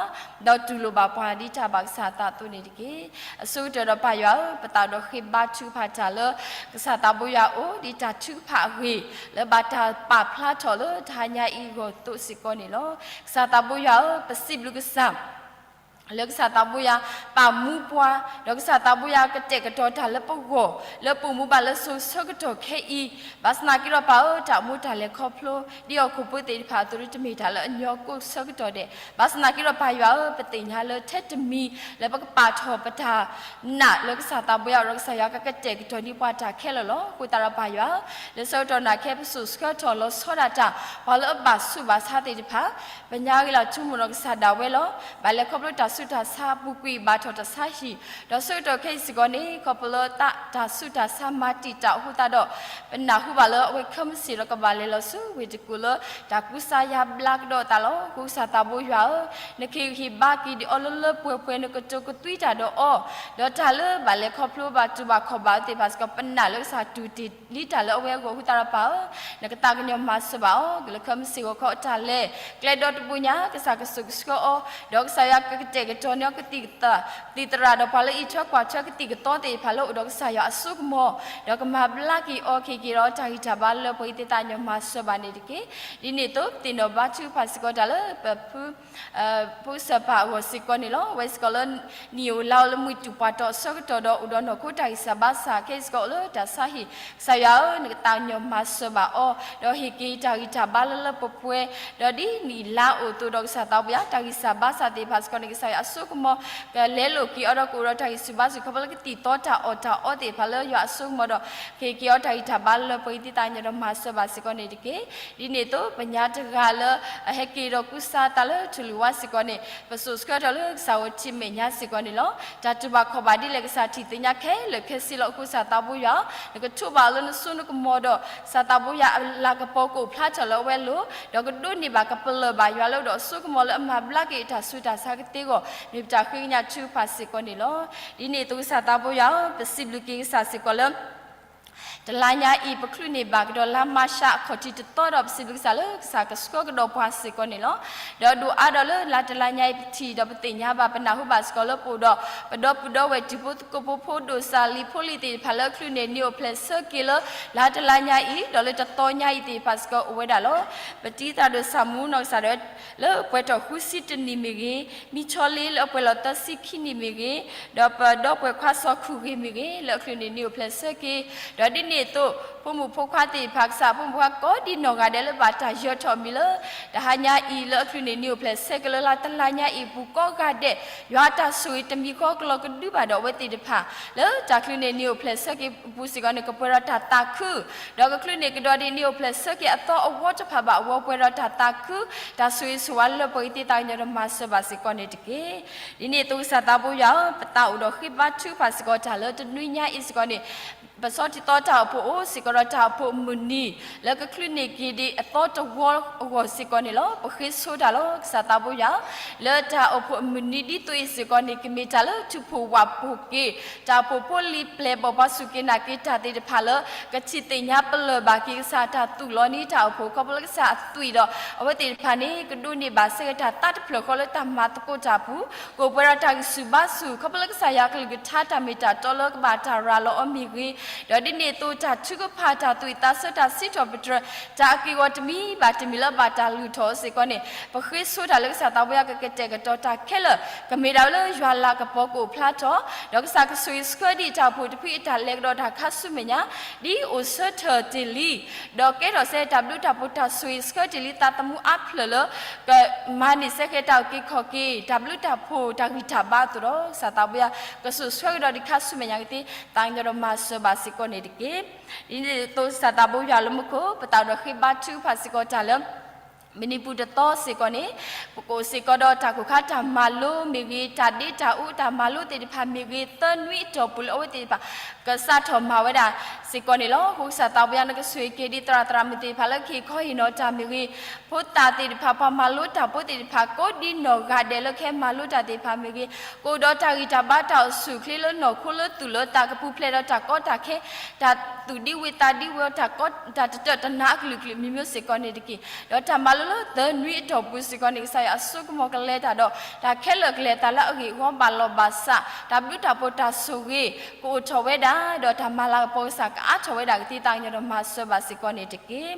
ဒီးတူၢ်လိာ်ဘၣ်ပှၤဒ်တၢ်ဘၣ်ကစၢ်အသးအသိးန့ၣ်တက့ၢ်. အဆိကတၢၢ်ဒီးပၢ်ယွၤဧၢ, ပသးဒီးဃ့ဘါထုကဖၣ်တၢ်လၢ ကစၢ်သးဘိယွၤအအိၣ် ဒ်တၢ်ထုကဖၣ်အဂ့ၢ် လၢဘၣ်တၢ်ပာ်ဖျါထီၣ်လၢတဟါညါအံၤအဂီၢ်အသိးစ့ၢ်ကီးန့ၣ်လီၤ. ကစၢ်သးဘိယွၤဧၢ, ပစံးဘျုးကစၢ် လၢကစၢ်သးဘိယွၤပာ်မူပှၤ, ဒီးကစၢ်သးဘိယွၤကတဲာ်ကတီၤတၢ်လၢပဂီၢ်, လၢပအိၣ်မူဘၣ်လၢစိၤဆၢကတီၢ်ခဲအံၤ, ဘၣ်ဆၣ်သနာ်က့ဒီးပၢ်ဧၢ, တၢ်အိၣ်မူတၢ်လဲၤခီဖျိ ဒ်ဟီၣ်ခိၣ်ဖိသ့ၣ်တဖၣ်အသိး တမ့ၢ်တၢ်လၢအညီကိးဆၢကတီၢ်ဒဲး, ဘၣ်ဆၣ်သနာ်က့ဒီးပၢ်ယွၤဧၢ, ပသ့ၣ်ညါလၢထဲတမံၤ လၢပကပာ်ထီၣ်ပတၢ်နာ်လၢကစၢ်သးဘိယွၤဒီး ကစၢ်ယွၤကကတဲာ်ကတီၤန့ၢ်ပှၤတၢ်ခဲလၢာ်လီၤ. အဃိသတးဒီးပၢ်ယွၤဧၢ, လၢဆၢကတီၢ်နၢ်ခဲ ပစိာ်ဆှၢထီၣ်လီၤဆီဒၣ်တၢ် ပှၤလၢအဘၣ်ဆူးဘၣ်ဆါသ့ၣ်တဖၣ်, ပညါဂ့ၤလၢထူမူနီၢ်ကစၢ်ဒၣ်ဝဲလီၤ. ဘၣ်လဲၤခီဖျိတၢ် တၢ်ဆူးတၢ်ဆါအပူၤကွံာ် ဘၣ်ထီၣ်တၢ်ဆါဟံၣ်, ဒီးဆၢကတီၢ်ခဲအံၤစ့ၢ်ကီးန့ၣ် ခီဖျိလၢတၢ်ဆူးတၢ်ဆါမၤတံာ်တာ်အဃိသတးဒီး ပနၢ်ဟူဘၣ်လၢအဝဲခဲမုၢ်ဆ့ၣ်ဒီးကဘၣ်လဲၤလီၤဆူဝ့ၢ်တကူၣ်လၢ တၢ်ကူစါယါဘျါကဒီးအသးလီၤ. အဃိကစၢ်သးဘိယွၤဧၢ, နကဟ့ၣ်ဂံၢ်ဟ့ၣ်ဘါက့ၤဒံးအီၤလၢလၢပှဲၤပှဲၤ နကတိၤကသွံတၢ်ဒီးအီၤ, ဒီးတၢ်လၢဘၣ်လဲၤခီဖျိဘၣ်တူၢ်ဘၣ်ခီၣ်ဘၣ်အီၤသ့ၣ်တဖၣ်စ့ၢ်ကီး ပနာ်လၢကစၢ်တူၢ်တ့ၢ်လံတၢ်လၢအဝဲအဂီၢ်အဃိသတးဒီး ပၢ်ဧၢ, နကသးကညီၤမၤစၢၤဘၣ်အီၤ, လၢခဲမုၢ်ဆ့ၣ်ဂီၤခီအတၢ်လဲၤကျဲဒီတဘိညါ ကစၢ်ကဆိၣ်ကဆှၢအီၤ, ဒီးကစၢ်ယွၤကကတဲာ်ကတီၤန့ၢ်အီၤကသံၣ်ကသီ, သံၣ်သရၣ်ဒီးပှၤလၢအံးထွဲကွၢ်ထွဲကသံၣ်ကသီသ့ၣ်တဖၣ်လၢအိၣ်ဒီးကစၢ်ယွၤအစိကမီၤ, ဒီးကမၤဘျါက့ၤအီၤ ကဟ့ၣ်က့ၤဒီးတၢ်ဂံၢ်တၢ်ဘါလၢပှၤအံၤသ့ၣ်တဖၣ်ကညီၤမၤစၢၤဘၣ်န့ၣ်တက့ၢ်. ဒ်န့ၣ်အသိး ပသ့ၣ်နီၣ်ဘါထုကဖၣ်စ့ၢ်ကီးတၢ်လၢပ ဖိကစၢ်ပၢ်အဂီၢ်စ့ၢ်ကီးန့ၣ်လီၤ. အဝဲစ့ၢ်ကီးလၢ နံၣ်အိၣ်လါအိၣ်လၢမုၢ်တူၢ်ပှၤတီၢ်အဆၢကတီၢ်ဒီး အိၣ်ဒီးနီၢ်ခိတၢ်ဂံၢ်စၢ်ဘါစၢ် ခဲအံၤစ့ၢ်ကီးအိၣ်လၢတၢ်ဆါဟံၣ်, ကစၢ်ယွၤဧၢ, နကသးကညီၤမၤစၢၤဘၣ်အီၤ, ဒီးဟ့ၣ်က့ၤတၢ်ဂံၢ်တၢ်ဘါလၢလၢပှဲၤပှဲၤ, ဒီးဒ်နံၣ်လါအိၣ်အသိးဒီး ကစၢ်သးဘိယွၤ တၢ်ဂံၢ်စၢ်ဘါစၢ်သ့ၣ်တဖၣ်စ့ၢ်ကီးန့ၣ် ကစၢ်ယွၤအစိကမီၤ ကလဲလိာ်က့ၤအီၤဒီးကအိၣ်ဒီးတၢ်ဂံၢ်ဆူၣ်ဘါဆူၣ် ခီဖျိလၢကသံၣ်သီတၢ်အီၣ်တၢ်အီသ့ၣ်တဖၣ်လၢယွၤအစိကမီၤဒီး ကဟ့ၣ်က့ၤအီၤတၢ်ဂံၢ်တၢ်ဘါလၢလၢပှဲၤပှဲၤ သ့ၣ်တဖၣ်ကညီၤဒီးမၤစၢၤဘၣ်စ့ၢ်ကီးန့ၣ်တက့ၢ်. ဒ်န့ၣ်အသိး ပညါတဂၤလၢ အဟဲက့ၤဒီးကူစါတၢ်လၢထူၣ်လွံၢ်ဝါစ့ၢ်ကီးန့ၣ် ပစိာ်ဆှၢထီၣ်လၢကစၢ်ဝဲထံမဲာ်ညါစ့ၢ်ကီးန့ၣ်လီၤ. တၢ်တူၢ်ဘၣ်ခီၣ်ဘၣ်ဒ်လဲၣ် ကစၢ်ထံၣ်သ့ၣ်ညါခဲလၢာ်ခဲဆ့လီၤ. အဃိကစၢ်သးဘိယွၤ နကထိးဘၣ်အီၤလၢနစိနကမီၤဒီး ကစၢ်သးဘိယွၤအလၤကပီၤကအိၣ်ဖျါထီၣ်လၢအဝဲအလိၤ, ဒီးကဒိးန့ၢ်ဘၣ်ကပလၢၢ်ဘၣ်ယွၤလၢအအိၣ်ဒီးအစိကမီၤလၢအမၤဘျါက့ၤ တၢ်ဆူးတၢ်ဆါကသ့အဂီၢ် မ့ၢ်ပတၢ်ဃ့ကညးထုကဖၣ်စ့ၢ်ကီးန့ၣ်လီၤ. ဒ်န့ၣ်အသိးကစၢ်သးဘိယွၤဧၢ, ပစံးဘျုးက့ၤကစၢ်စ့ၢ်ကီးလၢ တလါညါအံၤ ပချုးန့ၢ်ဘၣ်ကဒီးလါမၤၡးအခီၣ်ထံးတသီဒီး ပစံးဘျုးကစၢ်လၢကစၢ်ကဆှၢကဒီးပှၤစ့ၢ်ကီးန့ၣ်လီၤ. ဒီးဒိၣ်အါဒီးလၢလါတလါညါအံၤ ပထံၣ်ဒီးပသ့ၣ်ညါဘၣ် ပနၢ်ဟူဘၣ်စ့ၢ်ကီးလၢပအိၣ်ဒီး ပဒီပုၢ်ဒီဝဲၢ်တံၤဖိသကိးဖိ ဖိဒိၣ်စၢ်လံၤဖိလံၤသ့ၣ်တဖၣ်လၢအချုးန့ၢ်နံၣ်အိၣ်ဖျဲၣ်ဆၢက့ၤလၢ လါတလါညါအံၤ ဒီးလၢတသီညါအံၤသ့ၣ်တဖၣ်စ့ၢ်ကီးအိၣ်ဝဲဒၣ်လီၤ. ပတံၤသရၣ်ဒိၣ်ဆၣ်မူနီၢ်ကစၢ်ဒၣ်ဝဲ လၢပှဲၤထီၣ်ဃုဆံတနံၣ်မ့ၢ်ဂ့ၤ, မံဆီလ့လၢအပှဲၤလီၤသၢဆံခံနံၣ်မ့ၢ်ဂ့ၤ, ဒီးပဒီပုၢ်ဝဲၢ်ခွါစီၤခူၣ်ဂ့ၤမ့ၢ်ဂ့ၤ လၢအချုးန့ၢ်နံၣ်အိၣ်ဖျဲၣ်ဆၢက့ၤ, ဒီးဒ်န့ၣ်အသိး ဖိမုၣ်ဖိခွါသ့ၣ်တဖၣ် ကစၢ်ဖိမုၣ်ဖိခွါကိးဒ်နီၢ်ဂၤဒဲးလၢဘၣ်တၢ်ယၢၤထီၣ်အမံၤလၢ တဟါညါအံၤ လၢအချုးန့ၢ်နံၣ်အိၣ်ဖျဲၣ်ဆၢက့ၤလၢလါတလါညါအံၤအပူၤကိးဂၤဒဲး, ယွၤအတၢ်ဆိၣ်ဂ့ၤတမံၤဃီကလီၤကဒုဘၣ်ဒီးအဝဲသ့ၣ်တဖၣ် လၢတၢ်ချုးန့ၢ်နံၣ်အိၣ်ဖျဲၣ်ဆၢက့ၤအပူၤစ့ၢ်ကီးန့ၣ် ကပှဲၤဒီးတၢ်သးခု ဒီးကချုးန့ၢ်ကဒီးဒ်နံၣ်အိၣ်ဖျဲၣ်ဆၢက့ၤအသီအဝီတဖၣ်ဘၣ်အဂီၢ် ပှဲၤဒီးတၢ်သးခု, တၢ်ဆိၣ်ဂ့ၤဆိၣ်ဝါလၢပှဲၤသ့ၣ်သးကညီၤဒီးမၤစၢၤဘၣ်စ့ၢ်ကီးန့ၣ်တက့ၢ်. ဒ်န့ၣ်အသိးကစၢ်သးဘိယွၤဧၢ, ပသးအိၣ်ဒီးဃ့ဘါထုကဖၣ်စ့ၢ်ကီးတၢ်လၢတနွံညါအံၤစ့ၢ်ကီးန့ၣ် ပဆီတံၢ်သီတၢ်အိၣ်ဖှိၣ်အိၣ်စ့ၢ်ကီးဒီးတၢ်အိၣ်ဖှိၣ်အမုၢ်နံၤ လၢကချုးန့ၢ်က့ၤဒံးအသီတဝီအဂီၢ်စ့ၢ်ကီးန့ၣ်လီၤ. ပဃ့ဆိတၢ်လီၤ ကစၢ်သးဘိယွၤဧၢ, လၢတၢ်အိၣ်ဖှိၣ်အမုၢ်နံၤဒ်သိးအံၤစ့ၢ်ကီးန့ၣ် ကမ့ၢ်တၢ်လၢထူၣ်ဖှိၣ်ဝၣ်ဖှိၣ်က့ၤ တၢ်အိၣ်ဖှိၣ်ဖိလံၤပျဲၢ်ဘီၣ်ပှၤစူၢ်က့ၤနာ်က့ၤတၢ်သ့ၣ်တဖၣ်လၢ ကထံၣ်သ့ၣ်ညါပလၢၢ်ဘၣ်က့ၤကစၢ်တၢ်သူၣ်လီၤန့ၢ်တၢ်အိၣ်ဖှိၣ် ခီဖျိလၢကစၢ်အသွံၣ်ဒီး အဝဲသ့ၣ်တဖၣ်န့ၣ် ကဒိးန့ၢ်ဘၣ်ဆၢက့ၤတၢ်သးတဖျၢၣ်ဃီလၢတၢ်မၤသကိးတၢ်ပူၤ ကအိၣ်ပှဲၤဒီးတၢ်ဂံၢ်ဆူၣ်ဘါဆူၣ် ခီဖျိလၢကစၢ်ယွၤကလုၢ်ကထါတၢ်မ့ၢ်တၢ်တီလၢကဘၣ်တၢ်ရၤလီၤအီၤမ့ၢ်ဂ့ၤ, ဒီးဒ်န့ၣ်အသိးတၢ်ထုကဖၣ်တၢ်သွံၣ်သးဆၢတၢ်စံးထီၣ်ပတြၢၤ တၢ်အက့ၢ်အဂီၤတမံၤဘၣ်တမံၤလၢဘၣ်တၢ်လုၢ်ထီၣ်စ့ၢ်ကီးန့ၣ် ပဃ့ဆိတၢ်လၢကစၢ်သးဘိယွၤကကတဲာ်ကတီၤတၢ်ခဲလၢာ် ကမ့ၢ်ဒၣ်ဝဲလၢယွၤလၤကပီၤကအိၣ်ဖျါထီၣ် ဒီးကစၢ်ကဆိၣ်ဂ့ၤဆှၢဒံးတၢ်အိၣ်ဖှိၣ်တဖုအတၢ်လဲၤကဒီးတၢ်ခါဆူမဲာ်ညါ ဒ်အိၣ်ဆၢထၢၣ်တ့ၢ်လံ ဒီးကဲထီၣ်စ့ၢ်တၢ်ဘျုးတၢ်ဖှိၣ်တၢ်ဆိၣ်ဂ့ၤဆှၢတ့ၢ်လံသးသမူအါဖျၢၣ်လၢ ကမၤန့ၢ်စ့ၢ်ကီးတၢ်အုၣ်က့ၤခီၣ်က့ၤ တၢ်ဘျုးတၢ်ဖှိၣ်တၢ်ဂံၢ်တၢ်ဘါအသိးဒီး ကစၢ်သးဘိယွၤ ကဆိၣ်ဂ့ၤဆှၢကဒီးဒံးခါဆူမဲာ်ညါကသ့ သးကညီၤဒီးမၤစၢၤဘၣ်စ့ၢ်ကီးန့ၣ်တက့ၢ်. ဒ်န့ၣ်အသိးကစၢ်သးဘိယွၤလၢမူခိၣ် ပသးအိၣ်ဒီးဃ့ဘါထုကဖၣ်စ့ၢ်ကီးတၢ်လၢ မနံၤပူၤတသီစ့ၢ်ကီးန့ၣ် ပကအိၣ်စ့ၢ်ကီးဒီးတၢ်ကိၢ်ခါတၢ်မၤလိမ့ၢ်ဂ့ၤ တၢ်ဒ့တၢ်အူတၢ်မၤလိသ့ၣ်တဖၣ်မ့ၢ်ဂ့ၤ သၢနွံအတီၢ်ပူၤလၢအဝဲသ့ၣ်တဖၣ် ကစးထီၣ်မၤဝဲဒၣ်စ့ၢ်ကီးန့ၣ်လီၤ. အဃိကစၢ်သးဘိယွၤနကဆိၣ်ဂ့ၤက့ၤဒံးသရၣ်သရၣ်မုၣ်သ့ၣ်တဖၣ်လၢကဟ့ၣ်ခီဟ့ၣ်နီၤတၢ်မ့ၢ်ဂ့ၤ ဖိသၣ်သ့ၣ်တဖၣ် ပှၤမၤလိတၢ်ဖိသ့ၣ်တဖၣ် ကိးဒ်နီၢ်ဂၤဒဲးလၢကဟဲမၤလိတၢ်သ့ၣ်တဖၣ်မ့ၢ်ဂ့ၤ ကအိၣ်ဒီးတၢ်ဂံၢ်တၢ်ဘါတၢ်အိၣ်ဆူၣ်အိၣ်ချ့လၢနီၢ်ခိလၢသူၣ်လၢသးကပူၤဖျဲးဒီးတၢ်ကီတၢ်ခဲ တၢ်သူၣ်ဒံဝံသးဒံဝံ တၢ်ကီ တၢ်တတၢၢ်တနါအကလုာ်ကလုာ်မံၤမံၤစ့ၢ်ကီးန့ၣ်တက့ၢ်. ဒီးတၢ်မၤလိလၢသၢနွံအတီၢ်ပူၤစ့ၢ်ကီးန့ၣ် ကစၢ်ယွၤအစိကမီၤကလဲၤတၢ်ဒီး တၢ်ခဲလၢာ်ကလဲၤတၢ်လၢအဂ့ၢ်အဂီၢ်ဘၣ်လီၢ်ဘၣ်စး တၢ်ဘျုးတၢ်ဖှိၣ်တၢ်ဆိၣ်ဂ့ၤ ကအိၣ်ထီၣ်ဝဲဒၣ် ဒီးတၢ်မၤလၤကပီၤကစၢ်ကအါထီၣ်ဝဲဒၣ်ကသ့ သးကညီၤဒီးမၤစၢၤဘၣ်စ့ၢ်ကီးန့ၣ်တက့ၢ်.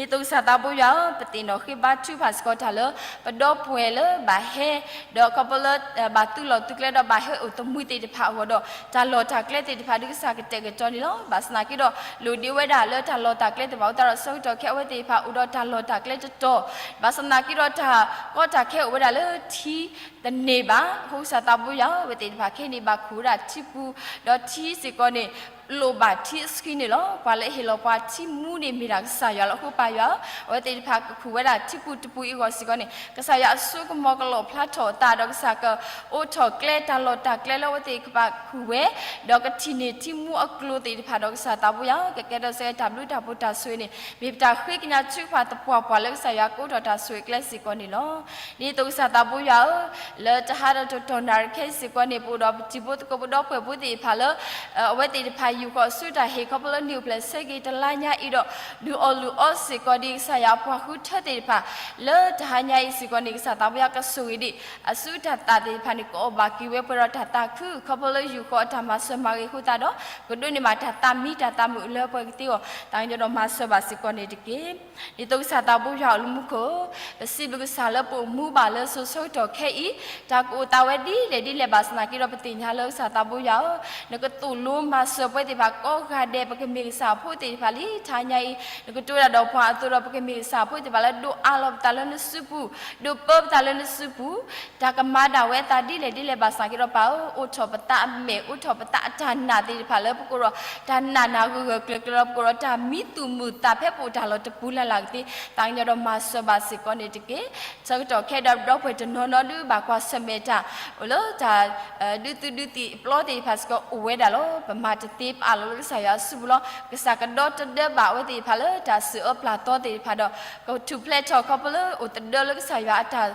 ဒ်သိးကစၢ်သးဘိယွၤဧၢ, ပသ့ၣ်နီၣ်ဃ့ဘါထုကဖၣ်စ့ၢ်ကီးတၢ်လၢ ပဒီပုၢ်ဝဲၢ်လၢဘၣ်ဟဲ ဒီးခီဖျိလၢ ဘၣ်သုးလီၢ်သုးကျဲဒီးဘၣ်ဟဲအိၣ်သမှံသ့ၣ်တဖၣ်အဂီၢ်ဒီး တၢ်လီၢ်တၢ်ကျဲသ့ၣ်တဖၣ်ဒုးကစၢ်ကတဲာ်ကတီၤန့ၣ်လီၤ. ဘၣ်ဆၣ်သနာ်က့ဒီး လိၣ်ဒ့ဝဲဒၣ်လၢတၢ်လီၢ်တၢ်ကျဲသ့ၣ်တဖၣ်အဃိသတးဒီး ဆၢကတီၢ်ခဲအဝဲသ့ၣ်တဖၣ်အိၣ်ဒီးတၢ်လီၢ်တၢ်ကျဲတတီၤ, ဘၣ်ဆၣ်သနာ်က့ဒီးတၢ်ကီတၢ်ခဲအိၣ်ဝဲဒၣ်လၢထံတန့ၢ်ဘၣ်. အဃိကစၢ်သးဘိယွၤဧၢ, အဝဲသ့ၣ်တဖၣ်ခဲအံၤန့ၣ် ဘၣ်ခူၣ်ဝဲဒၣ်ထံပူၤ, ဒီးထံစ့ၢ်ကီးန့ၣ် လိၣ်ဘၣ်ထံအဆှံန့ၣ်လီၤ. ပှၤလၢအဟ့ၣ်လီၤပှၤထံမူန့ၣ် မ့ၢ်ဒၣ်ကစၢ်ယွၤလီၤ. အဃိပၢ်ယွၤဧၢ, အဝဲသ့ၣ်တဖၣ်ကခူၣ်ဝဲဒၣ်ထံပူၤတပူၤအံၤအဂီၢ်စ့ၢ်ကီးန့ၣ် ကစၢ်ယွၤအစိကမီၤကလီၣ်ဖျါထီၣ်အသး ဒီးကစၢ်ကအိးထီၣ်ကျဲတၢ်လီၢ်တၢ်ကျဲလၢအဝဲသ့ၣ်ကဘၣ်ခူၣ်ဝဲ ဒီးကထံၣ်န့ၢ်ထံမူအကျိၤသ့ၣ်တဖၣ် ဒီးကစၢ်သးဘိယွၤဧၢ, ကကဲထီၣ်စ့ၢ်ကီးတၢ်ဘျုးတၢ်ဖှိၣ်တၢ်ဆိၣ်ဂ့ၤန့ၣ် မ့ၢ်ပတၢ်ဃ့ကညးထုကဖၣ်သပှၢ်ပှၢ်လၢကစၢ်ယွၤကအိးထီၣ်တၢ်ဆိၣ်ဂ့ၤကျဲစ့ၢ်ကီးန့ၣ်လီၤ. ဒ်သိးကစၢ်သးဘိယွၤဧၢ, လၢတဟါဒီးတတီၢ်နၣ်ရံၣ်ခဲအံၤစ့ၢ်ကီးန့ၣ် ပအိၣ်ဒီးပတံၤဖိသကိးဖိဒီပုၢ်ဝဲၢ်ဖိသ့ၣ်တဖၣ်လၢ အဝဲသ့ၣ်တဖၣ်ယူာ်ဃီၤအစုတၢ်ဟ့ၣ်ခီဖျိလၢနံၣ်အိၣ်ဖျဲၣ်ဆၢက့ၤတလါညါအံၤဒီး ဒုးအီၣ်လုၢ်အီစ့ၢ်ကီးဒံး ကစၢ်ယွၤအပှၤဃုထၢသ့ၣ်တဖၣ် လၢတဟါညါအံၤစ့ၢ်ကီးန့ၣ် ကစၢ်သးဘိယွၤကဆိၣ်ဂ့ၤဒံး အစုတၢ်သးသ့ၣ်တဖၣ်န့ၣ် ကအီၣ်ဘၣ်က့ၤဝဲပှဲၤဒီးတၢ်သးခု ခီဖျိလၢယူာ်ဃီၤအတၢ်မၤစၢၤမၤဂ့ၤအဃိသတးဒီး ကဒိးန့ၢ်ဘၣ်တၢ်သးမံတၢ်သးမုာ်လၢပှဲၤကသ့အဂီၢ် သးကညီၤဒီးမၤစၢၤဘၣ်စ့ၢ်ကီးန့ၣ်တက့ၢ်. ဒ်သိးကစၢ်သးဘိယွၤအိၣ်လၢမူခိၣ် ပစံးဘျုးကစၢ်လၢပအိၣ်မူဘၣ်လၢစိၤဆၢကတီၢ်ခဲအံၤ တၢ်ကအိၣ်သးဝဲဒ်လဲၣ်ဒ်လဲၣ်ဘၣ်ဆၣ်သနာ်က့ဒီး ပသ့ၣ်ညါလၢကစၢ်သးဘိယွၤဧၢ, နကသိၣ်လိမၤစၢၤပှၤသ့ၣ်တဖၣ်ကိးဂၤဒဲး ပကမ့ၢ်ကစၢ်အဖိသ့ၣ်တဖၣ်လံ တဟါညါအံၤ နကတိၤဝဲဒၣ်ဒီးပှၤအသိးဒီး ပကမ့ၢ်ကစၢ်အဖိသ့ၣ်တဖၣ်လၢဒိးအးလီၤပသးလၢနစုပူၤ, ဒိးပၢပသးလၢနစုပူၤ, တၢ်ကမၤဒၣ်ဝဲအသးဒ်လဲၣ်ဒ်လဲၣ်ဘၣ်ဆၣ်သနာ်က့ဒီးပၢ်ဧၢ, အိးထီၣ်ပသးအမဲာ် အိးထီၣ်ပသးအတၢ်နာ်သ့ၣ်တဖၣ်လၢပကအိၣ်ဒီး တၢ်နာ်နာ်ဂၢၢ်ဂၢၢ်ကျၢၤကျၢၤဒီး ပကအိၣ်ဒီးတၢ်မံသူၣ်မုာ်သးဖဲပအိၣ်တၢ်လီၢ်တပူၤလၢ်လၢ်ကသ့, သးကညီၤဒီးမၤစၢၤဘၣ်စ့ၢ်ကီးန့ၣ်တက့ၢ်. ဆၢကတီၢ်ခဲဒီး ပဒီပုၢ်ဝဲၢ်တနီၤနီၤဒုးဘၣ်ကွၢ်ဆၢၣ်မဲာ်တၢ် အိၣ်လၢတၢ် ဒုးသုးဒုးသံၣ်အပျီသ့ၣ်တဖၣ်စ့ၢ်ကီးအိၣ်ဝဲဒၣ်လီၤ. ပမၤတသ့ ပအးလီၤလၢကစၢ်ယွၤအစုပူၤလီၤ. ကစၢ်ကဒီတဒၢဘၣ်အဝဲသ့ၣ်တဖၣ်လၢတၢ်စၢၤအၢပျၢ်သီသ့ၣ်တဖၣ်ဒီး ကထူၣ်ဖျဲးထီၣ်ခီဖျိလၢအိၣ်သဒၢလၢကစၢ်ယွၤအတၢ်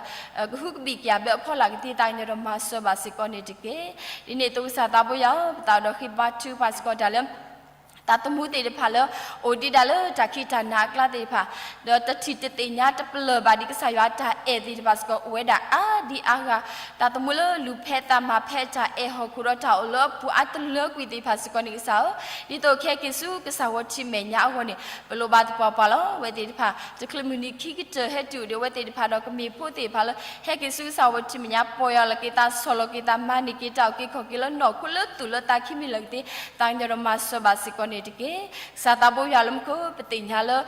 ကဟုကဘံၣ်ကယာ်ဘၢအဖီလာ်ကသ့ သးကညီၤဒီးမၤစၢၤဘၣ်စ့ၢ်ကီးန့ၣ်တက့ၢ်. ဒ်န့ၣ်အသိးကစၢ်သးဘိယွၤဧၢ, ပသးဒီးဃ့ဘါထုကဖၣ်စ့ၢ်ကီးတၢ်လၢ သးသမူသ့ၣ်တဖၣ်လၢ အိၣ်ဒံးဒၣ်လၢတၢ်ခံးတၢ်နၤအကျါသ့ၣ်တဖၣ်, ဒီးတထံၣ်တသ့ၣ်ညါတပလၢၢ်ဘၣ်ဒံးကစၢ်ယွၤအတၢ်အဲၣ်သ့ၣ်တဖၣ်စ့ၢ်ကီးအိၣ်ဝဲဒၣ်အါဒံအါဂၤ, သးသမူလၢလူၤဖဲသးမၤဖဲတၢ်အဲၣ်ဟီၣ်ခိၣ်ဒီးတၢ်အိၣ်လၢအပူၤအါတလၢကွံာ်သ့ၣ်တဖၣ်စ့ၢ်ကီးန့ၣ် ကစၢ်ဧၢ, ဒ်သိးကဟဲက့ၤဆူကစၢ်ဝီၤထံးမဲာ်ညါအဂီၢ်န့ၣ် ပလိၣ်ဘၣ်သပှၢ်ပှၢ်လီၤ. အဝဲသ့ၣ်တဖၣ် တချုးမုၢ်နံၤခံကတၢၢ်ဟဲတုၤအိၣ်ဒီးအဝဲသ့ၣ်တဖၣ်ဒီးကမ့ၢ်ဖိသ့ၣ်တဖၣ်လၢ ဟဲက့ၤဆူကစၢ်ဝီၤထံးမဲာ်ညါ ပီၢ်ယၢ်လီၤက့ၤသး ဆီၣ်လီၤက့ၤသး မၤန့ၢ်က့ၤတၢ်အုၣ်က့ၤခီၣ်က့ၤလၢနီၢ်ခိလၢသူၣ်လၢသးခံမံၤလၢာ်ကသ့ သးကညီၤဒီးမၤစၢၤဘၣ်စ့ၢ်ကီးန့ၣ်တက့ၢ်. ကစၢ်သးဘိယွၤလၢမူခိၣ် ပသ့ၣ်ညါလၢ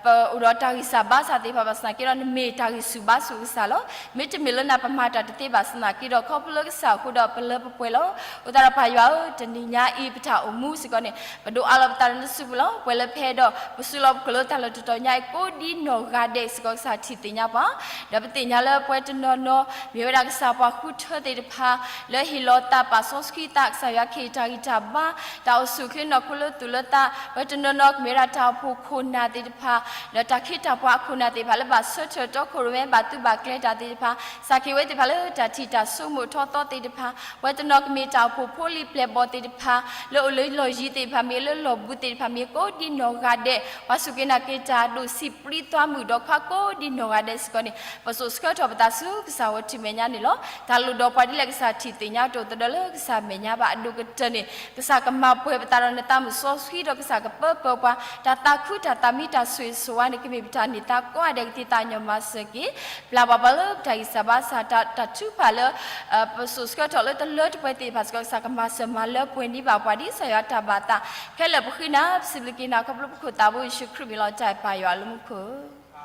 ပအိၣ်ဒီးတၢ်ဂံၢ်စၢ်ဘါစၢ်သ့ၣ်တဖၣ်ဘၣ်ဆၣ်သနာ်က့ဒီး နမ့ၢ်တၢ်ဂံၢ်ဆူၣ်ဘါဆူၣ်ကစၢ်လီၤ. မ့တမ့ၢ်လၢနၤပမၤတၢ်တသ့ဘၣ်ဆၣ်သနာ်က့ဒီး ခီဖျိလၢကစၢ်အဃိဒီးပလၢပပှဲၤလီၤ. အဃိသတးဒီးပၢ်ယွၤဧၢ, တနံၤညါအံၤ ပတၢ်အိၣ်မူစ့ၢ်ကီးန့ၣ် ပဒိးအးလီၤပသးလၢနစုပူၤလီၤ. ပှဲၤလၢဖဲဒီး ပစုလီၤပခီၣ်လၢတၢ်လီၢ်တတီၤညါအံၤ ကိးဒံနီၢ်ဂၤဒဲးစ့ၢ်ကီး ကစၢ်ထံၣ်သ့ၣ်ညါပှၤ ဒီးပသ့ၣ်ညါလၢပှၤတနီၤနီၤ မ့ၢ်ဝဲဒၣ်ကစၢ်ပှၤဃုထၢသ့ၣ်တဖၣ် လၢဟ့ၣ်လီၤသးပာ်စီဆှံသး ကစၢ်ယွၤခ့ၣ်တၢ်ဂံၢ်တၢ်ဘါ တၢ်အိၣ်ဆူၣ်အိၣ်ချ့နီၢ်ခိလၢသူၣ်လၢသး ပှၤတနီၤနီၤကမ့ၢ်ဝဲဒၣ်တၢ်အိၣ်ဖှိၣ်ခိၣ်နၢ်သ့ၣ်တဖၣ် ဒီးတၢ်ခ့တၢ်ပှၤအခိၣ်နၢ်သ့ၣ်တဖၣ် လၢဘၣ်ဆၢထၢၣ်တီခိၣ်ရိၣ်မဲ ဘၣ်သူဘၣ်ကျဲၤတၢ်သ့ၣ်တဖၣ် စၢ်က့ၤဝဲသ့ၣ်တဖၣ်လၢတၢ်ထံၣ်တၢ်ဆိကမိၣ်ထီသီသ့ၣ်တဖၣ် ပှၤတနီၤကမ့ၢ်တၢ်အိၣ်ဖှိၣ်ဖိလံၤပျဲၢ်ဘီၣ်သ့ၣ်တဖၣ် လၢအိၣ်လၢလီၢ်ယံၤသ့ၣ်တဖၣ်မ့ၢ် လၢလီၢ်ဘူးသ့ၣ်တဖၣ်မ့ၢ် ကိးဒံနီၢ်ဂၤဒဲး ပှၤစူၢ်က့ၤနာ်က့ၤတၢ်ဒိၣ်ဆံးပြံသွါမုၣ်ဒီးခွါကိးဒံနီၢ်ဂၤဒဲးစ့ၢ်ကီးန့ၣ် ပစိာ်ဆှၢထီၣ်ပသးဆူကစၢ်ဝီၤထံးမဲာ်ညါန့ၣ်လီၤ. တၢ်လိၣ်ဒီးပှၤဒ်လဲၣ်ကစၢ်ထံၣ်သ့ၣ်ညါတအိၣ်သဒၢလၢကစၢ်မဲာ်ညါဘၣ် အဒိၣ်ကတၢၢ်န့ၣ် ကစၢ်ကမၤပှဲၤပသးဒီးနသးမုၢ်စီဆှံဒီးကစၢ်ကပၢပၢၤပှၤ တၢ်သးခုတၢ်သးမံတၢ်ဆိၣ်ဂ့ၤဆိၣ်ဝါန့ၣ် ကမ့ၢ်ပတၢ်န့ၢ်သါကိးဂၤဒဲးကသ့ သးကညီၤမၤစၢၤက့ၤ ပျၢ်ဘၣ်ပှၤလၢပတၢ်ဂံၢ်စၢ်ဘါစၢ် တၢ်ထုကဖၣ်လၢ ပစိာ်ဆှၢထီၣ်လၢတလၢတပှဲၤသ့ၣ်တဖၣ်စ့ၢ်ကီး ကစၢ်ကမၤစၢၤမၤလၢပှဲၤန့ၢ်ဘၣ်ပှၤ ဒ်ကစၢ်ယွၤတၢ်ဘၣ်သး ခဲလၢာ်ပဃ့နၤ ပစံးဘျုးက့ၤနၤ ခီဖျိပခိၣ်သးဘိယ့ၣ်ၡူးခရံာ်မံၤလီၤ တၢ်အဲၣ်ပၢ်ယွၤလၢမူခိၣ်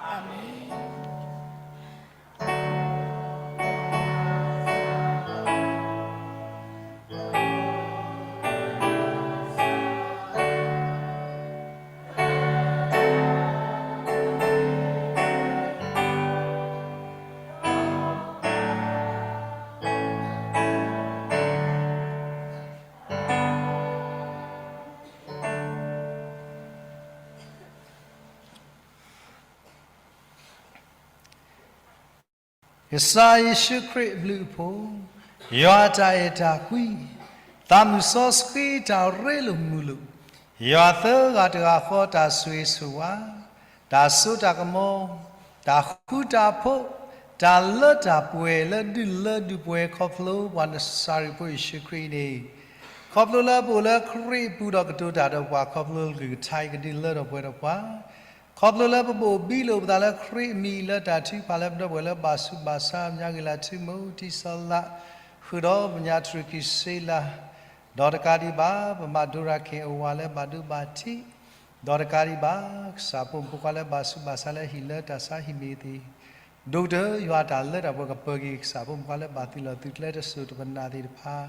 အၤမ့ၣ်. ကစၢ်ယ့ၣ်ၡူးခရံာ်အဘျုးအဖှိၣ်, ယွၤအတၢ်အဲၣ်တၢ်ကွံ, သးမုၢ်စီဆှံတၢ်ရ့လိာ်မုာ်လိာ်, ယွၤသၢဂၤတဂၤဃီတၢ်ဆိၣ်ဂ့ၤဆိၣ်ဝါ, တၢ်စိတၢ်ကမီၤ, တၢ်ဃူတၢ်ဖိး, တၢ်လၢတၢ်ပှဲၤလၢဒုးလၢဒုးပှဲၤခီဖျိပှၤနစၤရ့းဖိယ့ၣ်ၡူးခရံာ်န့ၣ်, ခီဖျိလၢပအိၣ်လၢခရံာ်အပူၤဒီးကတိၤတၢ်ဒီးပှၤ ခီဖျိလၢကလုၢ်ကထါအံၤကဒုးလၢထီၣ်ပှဲၤထီၣ်ပှၤ ခီဖျိလၢပဘိၣ်ဘံလိာ်ပသးလၢခရံာ်အမံၤလၢတၢ်ထုကဖၣ်လၢပဒီပုၢ်ဝဲၢ်လၢဘၣ်ဆူးဘၣ်ဆါ မညါဂ့ၤလၢထံမူထံဆီလၢ ဃုာ်ဒီးပညါတြူာ်ကံၢ်စ့လး, ဒီးတကးဒံးဘၣ် ပမၤဒိရၤခ့ၣ်အဝၤလၢဘၣ်ဒိဘၣ်ထံး, ဒီးတကးဒံးဘၣ် ကစၢ်ဖိမုၣ်ဖိခွါလၢဘၣ်ဆူးဘၣ်ဆါလၢဟံၣ်လၢတၢ်ဆါဟံၣ်မ့ၢ်သ့ၣ်, ဒိၣ်ကတၢၢ်ယွၤတၢ်လၢတၢ်ပှဲၤကပၢၤက့ၤ ကစၢ်ဖိမုၣ်ဖိခွါလၢဘၣ်သုးလီၢ်သုးကျဲတစိၤတပနၢ်သ့ၣ်တဖၣ်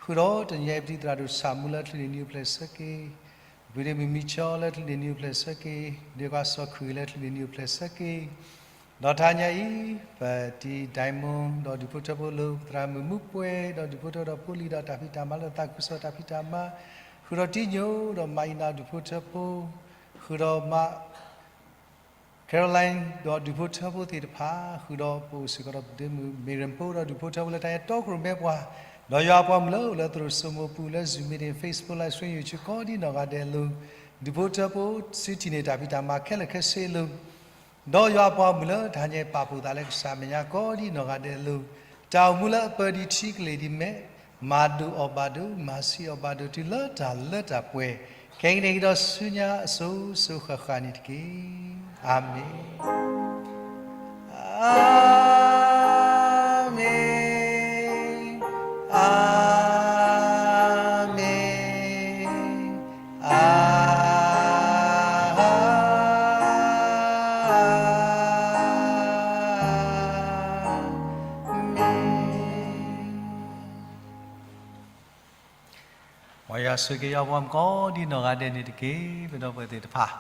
ဃုာ်ဒီးတနံၤအံၤ ပတံၤသရၣ်ဒိၣ်ဆၣ်မူလၢချံးန့ၢ်နံၤအိၣ်ဖျဲၣ်ဆၢက့ၤ, ပှၤဒ့မုၣ်မံၤဆီလၢချံးန့ၢ်နံၤအိၣ်ဖျဲၣ်ဆၢက့ၤ, ဒ့ကွၢ်စီၤခုၣ်လၢချံးန့ၢ်နံၤအိၣ်ဖျဲၣ်ဆၢက့ၤ, ဒီးတဟါညါအံၤ ပတံၤဒဲမူဒီးဒူၣ်ဖိထၢဖိလၢ ပသရၣ်မုၣ်မူပှဲၤဒီးဒူၣ်ဖိထၢဒီးဖိလံၤဒီးတၢ်ဖံးတၢ်မၤလၢသးခုကစီၣ်တၢ်ဖံးတၢ်မၤ, ဃုာ်ဒီးတံၤညိၣ်ဒီးမၤအံၤနၤဒူၣ်ဖိထၢဖိ, ဃုာ်ဒီးမါ Caroline ဒီးဒူၣ်ဖိထၢဖိသ့ၣ်တဖၣ်, ဃုာ်ဒီးပအိၣ်စ့ၢ်ကီးဒီးပဒ့မုၣ်မ့ၢ်ရၢၣ်ဖိဒီးဒူၣ်ဖိထၢဖိလၢတၢ်အဲၣ်တီခိၣ်ရိၣ်မဲပှၤ, ဒီးယွၤအပှၤမုၣ်လၢအိၣ်လၢသရိာ်စိမိၢ်ပူၤလၢ Zoom meeting, Facebook live stream, YouTube ကိးဒံနီၢ်ဂၤဒဲးအလိၤ, ဒူၣ်ဖိထၢဖိစုထံၣ်န့ၢ်တၢ်ဖံးတၢ်မၤခဲလၢာ်ခဲဆ့အလိၤ, ဒီးယွၤအပှၤမုၣ်လၢတဟါညါပာ်ဖှိၣ်သးလၢကစၢ်မဲာ်ညါကိးဒံနီၢ်ဂၤဒဲးအလိၤ, တၢ်အိၣ်မူလၢအပၢဒ်ထံကလ့ၢ်ဒ်မဲး, မၤဒိၣ်အီၣ်ဘၣ်ဒိၣ်, မၤဆံးအီၣ်ဘၣ်ဒိၣ် တုၤလၢတၢ်လၢတၢ်ပှဲၤ, ခဲကနံၣ်အံၤဒီးဆူညါအစိၤစိၤဃၣ်ဃၣ်န့ၣ်တက့ၢ်. အၤမ့ၣ်, အၤမ့ၣ်, အၤမ့ၣ်, အၤ မ်ယွၤဆိၣ်ဂ့ၤက့ၤယွၤအပှၤကိးဒံနီၢ်ဂၤဒဲးန့ၣ်တက့ၢ်. ပဒီပုၢ်ဝဲၢ်သ့ၣ်တဖၣ်,